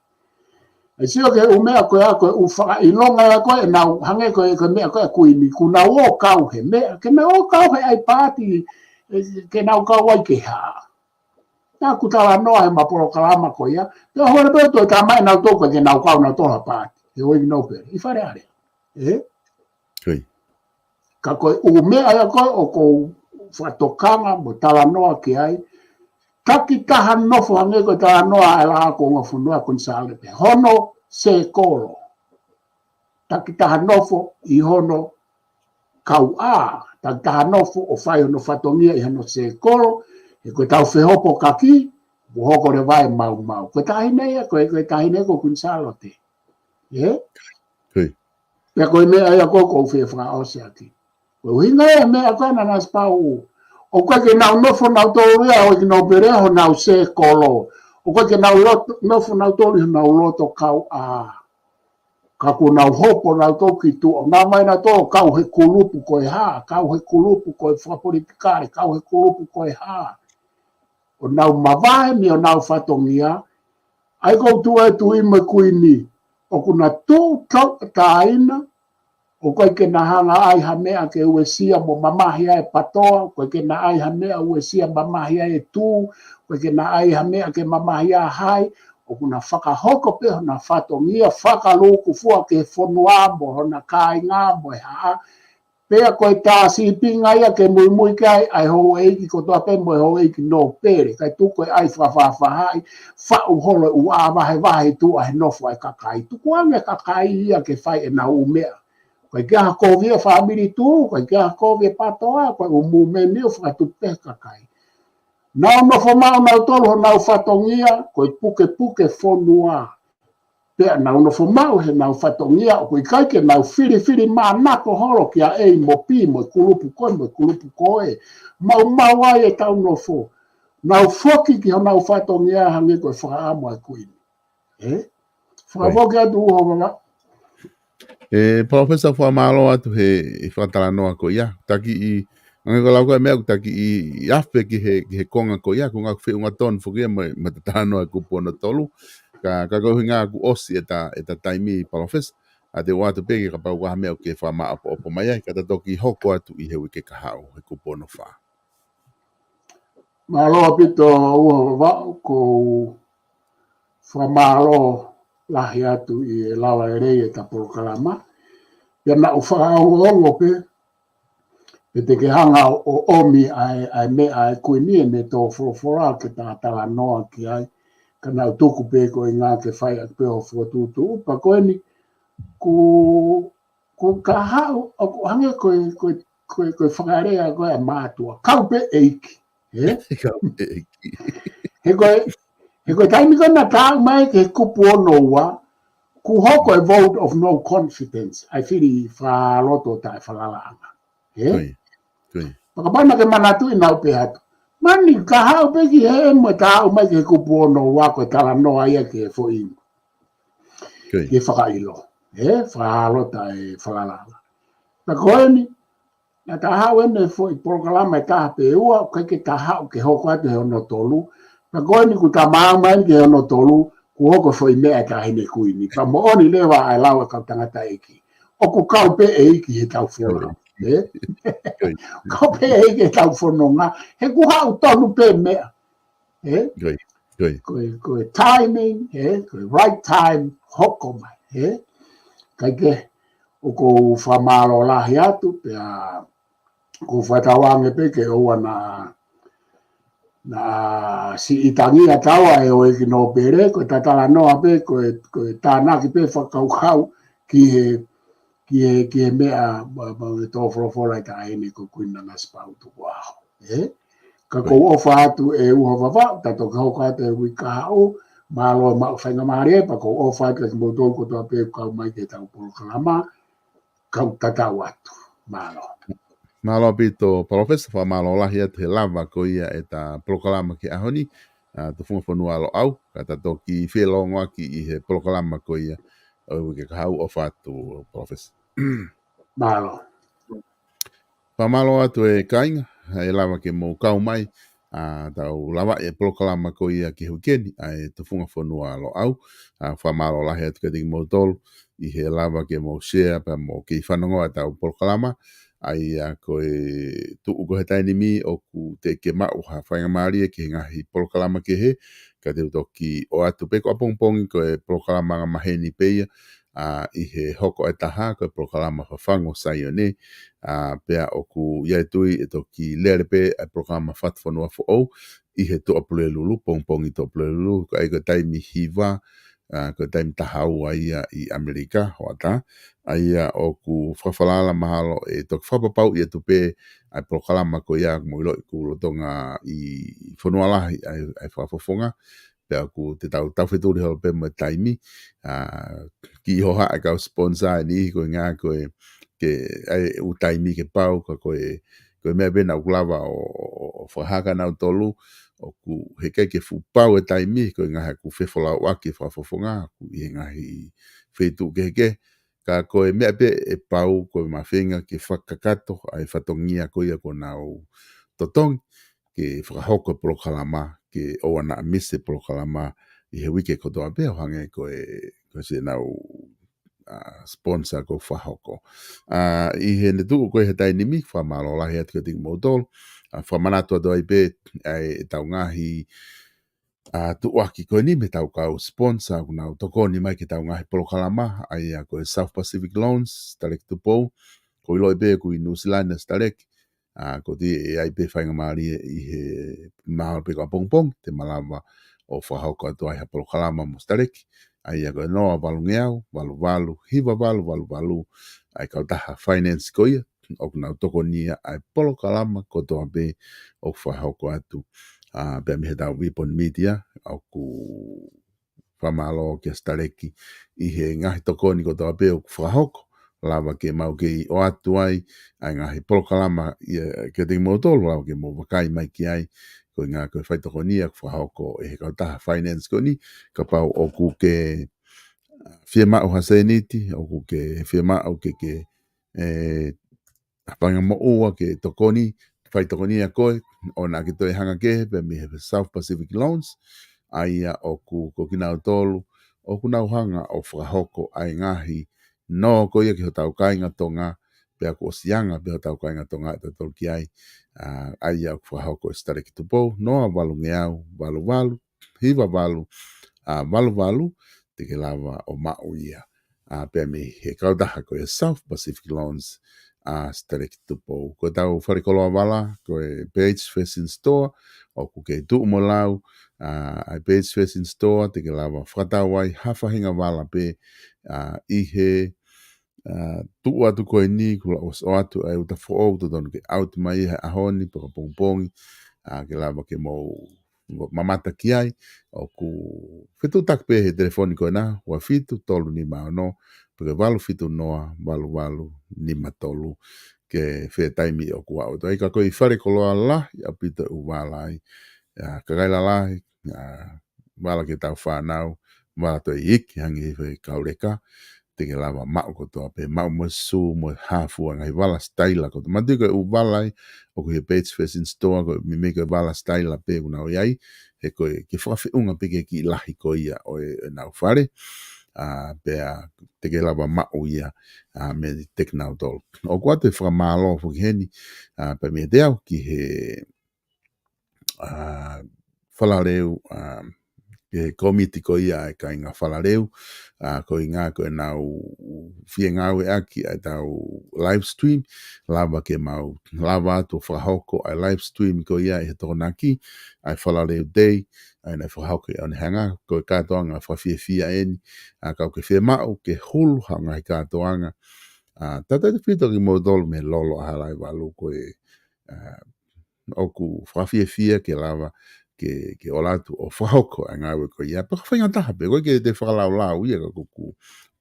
ʻE sio ki he ʻū meʻa ko ia, ko e ʻū fakaʻilonga ia ko ē ʻenau, hangē ko e, ko e meʻa ko ē ʻa e Kuini, kuo nau ō ʻo kau he meʻa, ke nau ō ʻo kau he ʻai paati, ē, ke nau kau ai ke hā. Naʻa ku talanoa he ʻema polokalama ko ia, pea ʻohovale pē ʻo toe tala mai ʻe nautolu ko ē ke nau kau nautolu ha paati, he houʻeiki nōpele, ʻi Fale Alea. Ē? Ka ko e ʻū meʻa ia ko ē ʻoku ou fakatokanga mo talanoa ki ai, takitaha nofo hangē ko e talanoa ʻa e Laʻā Kuonga Fonua Kuini Sālote. Hono sēkolo. Takitaha nofo ʻi hono kauʻā. Takitaha nofo ʻo fai hono fatongia ʻi hono sēkolo. He ko ʻetau fehopokaki, ʻoku hoko leva e maumau. Ko e taʻahine ia, ko e, ko e taʻahine ko Kuini Sālote. ʻE? Pea ko e meʻa ia ko ē ʻoku ou fie fakaʻosi ʻaki. Ko e ʻuhinga ia e meʻa ko ē ʻa Nanasipauʻu. ʻOku ʻikai ke nau nofo nautolu ia ʻo ʻEiki Nōpele honau sēkolo. ʻOku ʻikai ke nau loto, nofo nautolu ʻi honau loto kauʻā. Ka kuo nau hopo nautolu ki tuʻa. Nau mai nautolu kau he kulupu ko e hā, kau he kulupu ko e fakapolitikale, kau he kulupu ko e hā. ʻO nau mavahe mei honau fatongia, ʻa ia ʻoku ou tui atu ʻi he Kuini, ʻoku na tuʻu tauʻatāina, ʻoku ʻikai ke na hanga ʻai ha meʻa ke uesia mo mamahi ai e PTOA, ʻoku ʻikai ke na ʻai ha meʻa uesia mamahi ai e tū, ʻoku ʻikai ke na ʻai ha meʻa ke mamahi ai ha hai, ʻoku na fakahoko pē hona fatongia fakalūkufua ki he fonua mo hona kāinga mo e hā, pea ko e tā sīpinga ia ke muimui ki ai ʻa e houʻeiki kotoa pē mo e houʻeiki nōpele, kae tuku e ʻai fakafaʻafaʻahi, faʻu holo e ʻū ʻā vahevahe ʻi tuʻa he nofo ʻa e kakai. Tukuange e kakai ia ke fai ʻenau ʻū meʻa. ʻOku ʻikai ke ʻi ai ha kovi ʻa e fāmili tū, ʻoku ʻikai ke ʻi ai ha kovi ʻa e PTOA, ko e ʻū mūmeni ʻoku fakatupu pē he kakai. Nau nofo maʻu nautolu honau fatongia, ko e pukepuke fonua. Pea nau nofo maʻu he nau fatongia, ʻoku ʻikai ke nau filifilimānako holo kia A mo B mo e kulupu ko ē, mo e kulupu ko ē. Maumau ai ʻetau nofo. Nau foki ki honau fatongia hangē ko e fakaʻamu ʻa e Kuini. ʻE? Fakafoki atu ʻUhovaʻa. ʻE, Palōfesa, fakamālō atu he, he fakatalanoa ko ia. Taki ʻi, hangē ko e lau ko ē meʻa ʻoku taki ʻi, ʻi afe ki he, ki he konga ko ia, ko e ngaahi feʻunga tonu foki ia mo, mo e talanoa e kupu ono tolu. Ka, ka ko e ʻuhinga kuo ʻosi ʻeta, ʻeta taimi, Palōfesa. ʻA ia te u ʻoatu pē ke kapau ko ha meʻa ʻoku ke fakamāʻopoʻopo mai ai, ka ta toki hoko atu ʻi he uike kahaʻu, he kupu ono fā. Mālō ʻaupito ʻUhovaʻa, ʻoku ou fakamālō lahi atu ʻi he lava lelei ʻeta polokalama. Pea naʻa ku fakaongoongo pē, pe te ke hanga ʻo, ʻo ʻomi ʻa e, ʻa e meʻa ʻa e Kuini ʻene tō folofola ke ta talanoa ki ai. Ka naʻa ku tuku pē ko e ʻuhinga ke fai ʻaki pē hoʻo fokotuʻutuʻu. Pea ko eni, ʻoku, ʻoku ka haʻu, ʻoku hangē ko e, ko e, ko e, ko e fakalea ko ē ʻa e mātuʻa. Kau pē ʻEiki. ʻE? Kau pē ʻEiki. He ko e, he ko e taimi ko ē naʻa ta aʻu mai ki he kupu ono ua, kuo hoko e vote of no confidence ʻa e fili fakaloto taʻefalalaʻanga. ʻE? Ko ia, ko ia. Pea kapau naʻa ke manatuʻi naʻa ku pehē atu. Mani, ka haʻu pē ki hē mo ta aʻu mai ki he kupu ono ua ko e talanoa ia ki he foʻi, ko ia, ki he fakaʻilo. ʻE? Fakalota e falalaʻanga. Pea ko eni, naʻa ta haʻu eni foʻi polokalama ʻe taha pe ua, ʻoku ʻikai ke ta haʻu ke hoko atu he ono tolu. Pea ko eni kuo ta maʻu mai ki he ono tolu, kuo hoko e foʻi meʻa ʻa e taʻahine Kuini. Pea moʻoni leva ʻa e lau ʻa e kau tangataʻeiki. ʻOku kau pē ʻEiki heʻetau fononga. ʻE? Ko ia. Kau pē ʻEiki heʻetau fononga. He kuo haʻu tonu pē meʻa. ʻE? Ko ia, ko ia. Ko e, ko e timing, ʻe? Ko e right time, hoko mai, ʻe? Kae kehe, ʻoku ou fakamālō lahi atu, pea ʻoku ou fakatauange pē ke ʻoua naʻa, naʻa siʻi tangi ʻa taua ʻe houʻeiki nōpele, ko ʻeta talanoa pē, ko e, ko e tānaki pē fakakaukau ki he, ki he, ki he meʻa, ma, ma, ʻe tō folofola ʻe taʻahine ko Kuini Nanasipauʻu Tukuʻaho. ʻE? Ka ʻoku ou ʻofa atu ʻe ʻUhovaʻa, ta toki hoko atu he uike kahaʻu, mālō e maʻu faingamālie, pea ʻoku ou ʻofa atu kiate kimoutolu kotoa pē ʻoku kau mai ki heʻetau polokalama, kau tatau atu. Mālō. Mālō ʻaupito, Palōfesa, fakamālō lahi atu he lava ko ia ʻeta polokalama ki he ʻaho ni, ʻa, Tufunga Fonua Loʻau, ka ta toki felōngoaki ʻi he polokalama ko ia ʻo e uike kahaʻu. ʻOfa atu, Palōfesa. Mālō. Fakamālō atu e kāinga, ʻe lava ke mou kau mai, ʻa, tau lavaʻi e polokalama ko ia ki he uike ni, ʻa e Tufunga Fonua Loʻau, ʻa, fakamālō lahi atu kiate kimoutolu, ʻi he lava ke mou share, pea mou kei fanongo ʻetau polokalama, ʻa ia ko e tuʻu ko ē he taimi ni ʻoku teʻeki ke maʻu ha faingamālie ki he ngaahi polokalama kehe, ka te u toki ʻoatu pē ko ʻapongipongi ko e polokalama angamaheni pē ia, ʻa, ʻi he hoko ʻa e taha ko e polokalama Fafangu ʻo Saione, ʻa, pea ʻoku ʻi ai e tui ʻe toki lele pē ʻa e polokalama Fatufonua Foʻou ʻi he Tuʻa Pulelulu, pongipongi Tuʻa Pulelulu, ka ʻi ai ko e taimi hiva, ʻa, ko e taimi taha ua ia ʻi ʻAmelika, hoʻatā, ʻa ia ʻoku fakafalala mahalo ʻe toki fakapapauʻi atu pē ʻa e polokalama ko ia, mou ʻiloʻi ʻoku lolotonga ʻi fonua lahi ʻa e, ʻa e fakafofonga, pea ʻoku te tau taufetuli holo pē mo e taimi, ʻa, kiʻi hohaʻa e kau sponsor ʻe niʻihi koeʻuhinga ko e, ke, ʻa e ʻū taimi ke pau, ka ko e, ko e meʻa pē naʻa ʻoku lava ʻo, ʻo, ʻo fakahā kia nautolu, ʻoku heʻikai ke fuʻu pau e taimi, koeʻuhinga he ʻoku fefolauʻaki e fakafofonga, ʻoku ʻi he ngaahi feituʻu kehekehe, ka ko e meʻa pē ʻe pau, ko e mahuʻinga ke fakakakato ʻa e fatongia ko ia kuo nau totongi, ke fakahoko e polokalama, ke ʻoua naʻa misi e polokalama ʻi he uike kotoa pē, ʻo hangē ko e, ko e siʻenau, ʻa, sponsor ʻoku fakahoko. ʻA, ʻi heʻene tuʻu ko ē he taimi ni, fakamālō lahi atu kiate kimoutolu. ʻA, fakamanatu atu ai pē, ʻa e, ʻetau ngaahi, ʻa, tuʻuaki ko eni mei heʻetau kau sponsor ʻoku nau tokoni mai ki heʻetau ngaahi polokalama, ʻa ia ko e South Pacific Loans, Sitaleki Tupou, ʻoku ʻiloʻi pē ʻoku ʻi Nuʻusila ʻa Sitaleki, ʻa, ʻoku ʻi ai pē faingamālie ʻi he mahalo pē ko ʻapongipongi, te malava ʻo fakahoko atu ai ha polokalama mo Sitaleki, ʻa ia ko e noa valungeau, valu valu, hiva valu, valu valu, ʻa e kautaha finance ko ia, ʻoku nau tokonia ʻa e polokalama kotoa pē ʻoku fakahoko atu, ʻa, pea mei heʻetau Vipon Media, ʻoku fakamālō kia Sitaleki ʻi he ngaahi tokoni kotoa pē ʻoku fakahoko, lava ke mau kei ʻoatu ai ʻa e ngaahi polokalama ia kiate kimoutolu, lava ke mou vakai mai ki ai, koeʻuhinga ko e faitokonia ʻoku fakahoko ʻe he kautaha finance ko eni, kapau ʻoku ke, ʻa, fiemaʻu ha sēniti, ʻoku ke fiemaʻu ke, ke, ʻe, ʻa, fanga moʻua ke tokoni, faitokonia koe, ʻo naʻa ke toe hanga kehe pē mei he South Pacific Loans, ʻa ia ʻoku, ko kinautolu, ʻoku nau hanga ʻo fakahoko ʻa e ngaahi nō ko ia ki hotau kāinga Tonga, pea kuo ʻosi anga pē hotau kāinga Tonga ʻe tautolu ki ai, ʻa, ʻa ia ʻoku fakahoko ʻe Sitaleki Tupou, noa valungeau, valu valu, hiva valu, ʻa, valu valu, te ke lava ʻo maʻu ia, ʻa, pea mei he kautaha ko e South Pacific Loans, ʻa, Sitaleki Tupou. Ko ʻetau fale koloa vala, ko e Page Fashion Store, ʻoku kei tuʻu mo lau, ʻa, ʻa e Page Fashion Store, te ke lava fakatau ai ha faʻahinga vala pē, ʻa, ʻi he, ʻa, tuʻu atu ko eni, kuo ʻosi ʻoatu ʻa e uta foʻou, totonu ke ʻauti mai he ʻaho ni, pe ko ʻapongipongi, ʻa, ke lava ke mou mamata ki ai, ʻoku fetuʻutaki pē he telefoni ko ena, ua fitu tolu nima ono, pe ko e valu fitu noa, valu valu nima tolu, ke fetaimi ʻoku aʻu atu ai, ka ko e fale koloa lahi ʻaupito ʻoku vala ai, ʻa, kakai lalahi, ʻa, vala ki heʻetau fānau, vala toe iiki hangē ha kau leka, te ke lava maʻu kotoa pē, maʻu mo e sū, mo e hā fua, ngaahi vala sitaila kotoa. Manatuʻi ko e ʻū vala ia ʻoku ʻi he Page Fashion Store, ko e meimei ko e vala sitaila pē ʻoku nau ʻi ai, he ko e ke fakafeʻunga pē ki he kiʻi lahi ko ia ʻo e, ʻenau fale, ʻa, pea te ke lava maʻu ia, ʻa, meiate kinautolu. ʻOku ʻoatu e fakamālō foki heni, ʻa, pea meiate au ki he, ʻa, falaleu, ʻa, ki he kōmiti ko ia ʻa e kāinga falaleu, ʻa, koeʻuhinga ko ʻenau fie ngāueʻaki ʻa ʻetau live stream, lava ke mau lava atu ʻo fakahoko ʻa e live stream ko ia ʻi he Tokonaki, ʻa e Falaleu Day, ʻa ia naʻe fakahoko ʻi ʻAonehanga, ko e kātoanga fakafiefia eni, ʻa, ka ʻoku ke fiemaʻu ke hulu ha ngaahi kātoanga, ʻa, tautautefito kimoutolu mei Lolo ʻAhalaevalu ko e, ʻa, ʻoku fakafiefia ke lava ke, ke ola atu ʻo fakahoko ʻa e ngāue ko ia. Pea ka faingataha pē, ʻoku ʻikai ke te fakalaulau ia ka ʻoku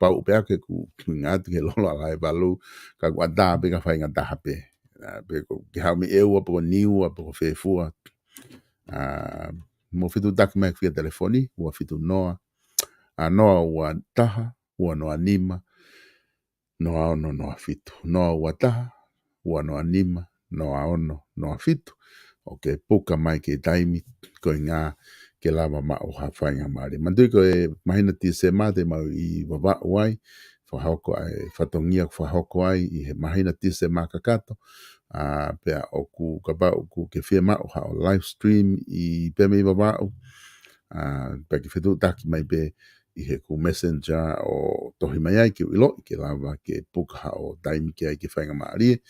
pau pē ʻa ʻeku ʻuhinga atu ki he Lolo ʻAhalaevalu, ka ʻoku ʻatā pē ka faingataha pē. ʻA, pe ko ke haʻu mei ʻEua, pe ko Niua, pe ko fē fua. ʻA, mou fetuʻutaki mai ki he telefoni, ua fitu noa, ʻa, noa ua taha, ua noa nima, noa ono noa fitu, noa ua taha, ua noa nima, noa ono noa fitu. ʻOku ke puka mai ki he taimi, koeʻuhinga ke lava maʻu ha faingamālie. Manatuʻi ko e māhina Tīsema te mau ʻi Vavaʻu ai, fakahoko ai, fatongia ʻoku fakahoko ai ʻi he māhina Tīsema kakato, ʻa, pea ʻoku kapau ʻoku ke fiemaʻu haʻo live stream ʻi pē mei Vavaʻu, ʻa, pea ke fetuʻutaki mai pē ʻi heʻeku Messenger ʻo tohi mai ai ke u ʻiloʻi ke lava ke puka haʻo taimi ki ai ke faingamālie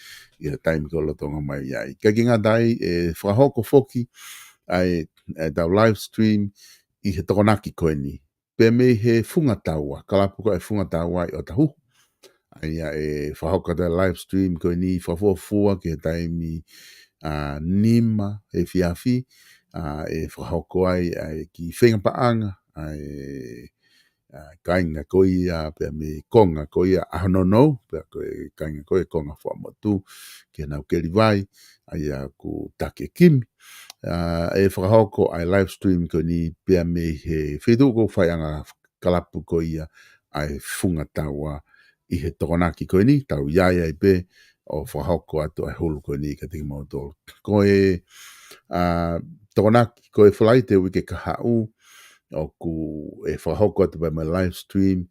ʻi he taimi ko ē ʻoku lolotonga mai ai. Kae ʻikai ke ngata ai, ʻe fakahoko foki ʻa e, ʻa ʻetau live stream ʻi he Tokonaki ko eni. Pea mei he Funga Taua, kalapu ko ē Funga Taua ʻi ʻOtahuhu. ʻA ia ʻe fakahoko atu e live stream ko eni fakafuofua ki he taimi, ʻa, nima efiafi, ʻa, ʻe fakahoko ai ʻa e kiʻi feinga paʻanga, ʻa e, ʻa, kāinga ko ia, pea mei he konga ko ia ʻAhononou, pea ko e kāinga ko ia konga Fuaʻamotu, ki heʻenau keli vai, ʻa ia ʻoku taki ʻe Kimi. ʻA, ʻe fakahoko ʻa e live stream ko eni pea mei he feituʻu ko ē ʻoku faiʻanga kalapu ko ia ʻa e Funga Taua ʻi he Tokonaki ko eni, tau ʻi ai ai pē ʻo fakahoko atu ʻa e hulu ko eni kiate kimoutolu. Ko e, ʻa, Tokonaki, ko e Falaite uike kahaʻu, ʻoku ʻe fakahoko atu pē mo e live stream,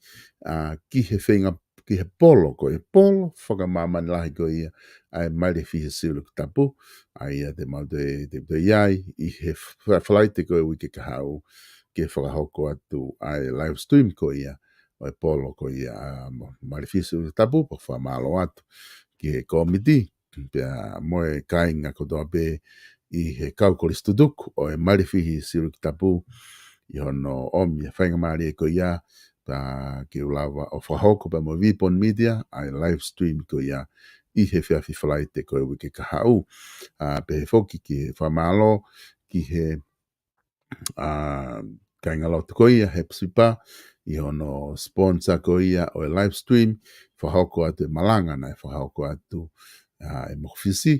ʻa, ki he feinga, ki he polo, ko e polo fakamāmani lahi ko ia ʻa e Malifi he Siuliki Tapu, ʻa ia te mau toe, te, te ʻi ai, ʻi he fa-, Falaite ko e uike kahaʻu, ke fakahoko atu ʻa e live stream ko ia ʻo e polo ko ia ʻa Ma-, Malifi he Siuliki Tapu, pea fakamālō atu ki he kōmiti, pea mo e kāinga kotoa pē ʻi he kau kolisi tutuku ʻo e Malifi he Siuliki Tapu, ʻi hono ʻomi e faingamālie ko ia, pea ke u lava ʻo fakahoko pea mo Vipon Media ʻa e live stream ko ia ʻi he efiafi Falaite ko e uike kahaʻu. ʻA, pehē foki ki he fakamālō ki he, ʻa, kāingalotu ko ia Hepsipa, ʻi hono sponsor ko ia ʻo e live stream, fakahoko atu e malanga naʻe fakahoko atu, ʻa, ʻe Mokofisi,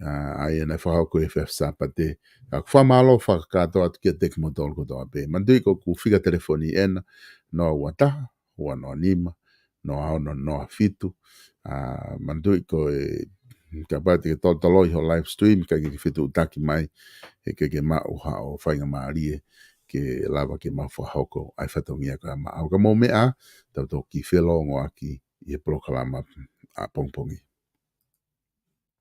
ʻa, ʻa ia naʻe fakahoko he efiafi Sāpate. ʻA, ʻoku fakamālō fakakātoa atu kiate kimoutolu kotoa pē. Manatuʻi ko ʻeku fika telefoni ʻena, noa ua taha, ua noa nima, noa ono noa fitu. ʻA, manatuʻi ko e, kapau te ke tolotolo ʻi ho live stream, kae ke fetuʻutaki mai, he ʻikai ke maʻu haʻo faingamālie ke lava ke mau fakahoko ʻa e fatongia ko ia maʻau. Ka mou meʻa, tau toki felōngoaki ʻi he polokalama ʻapongipongi.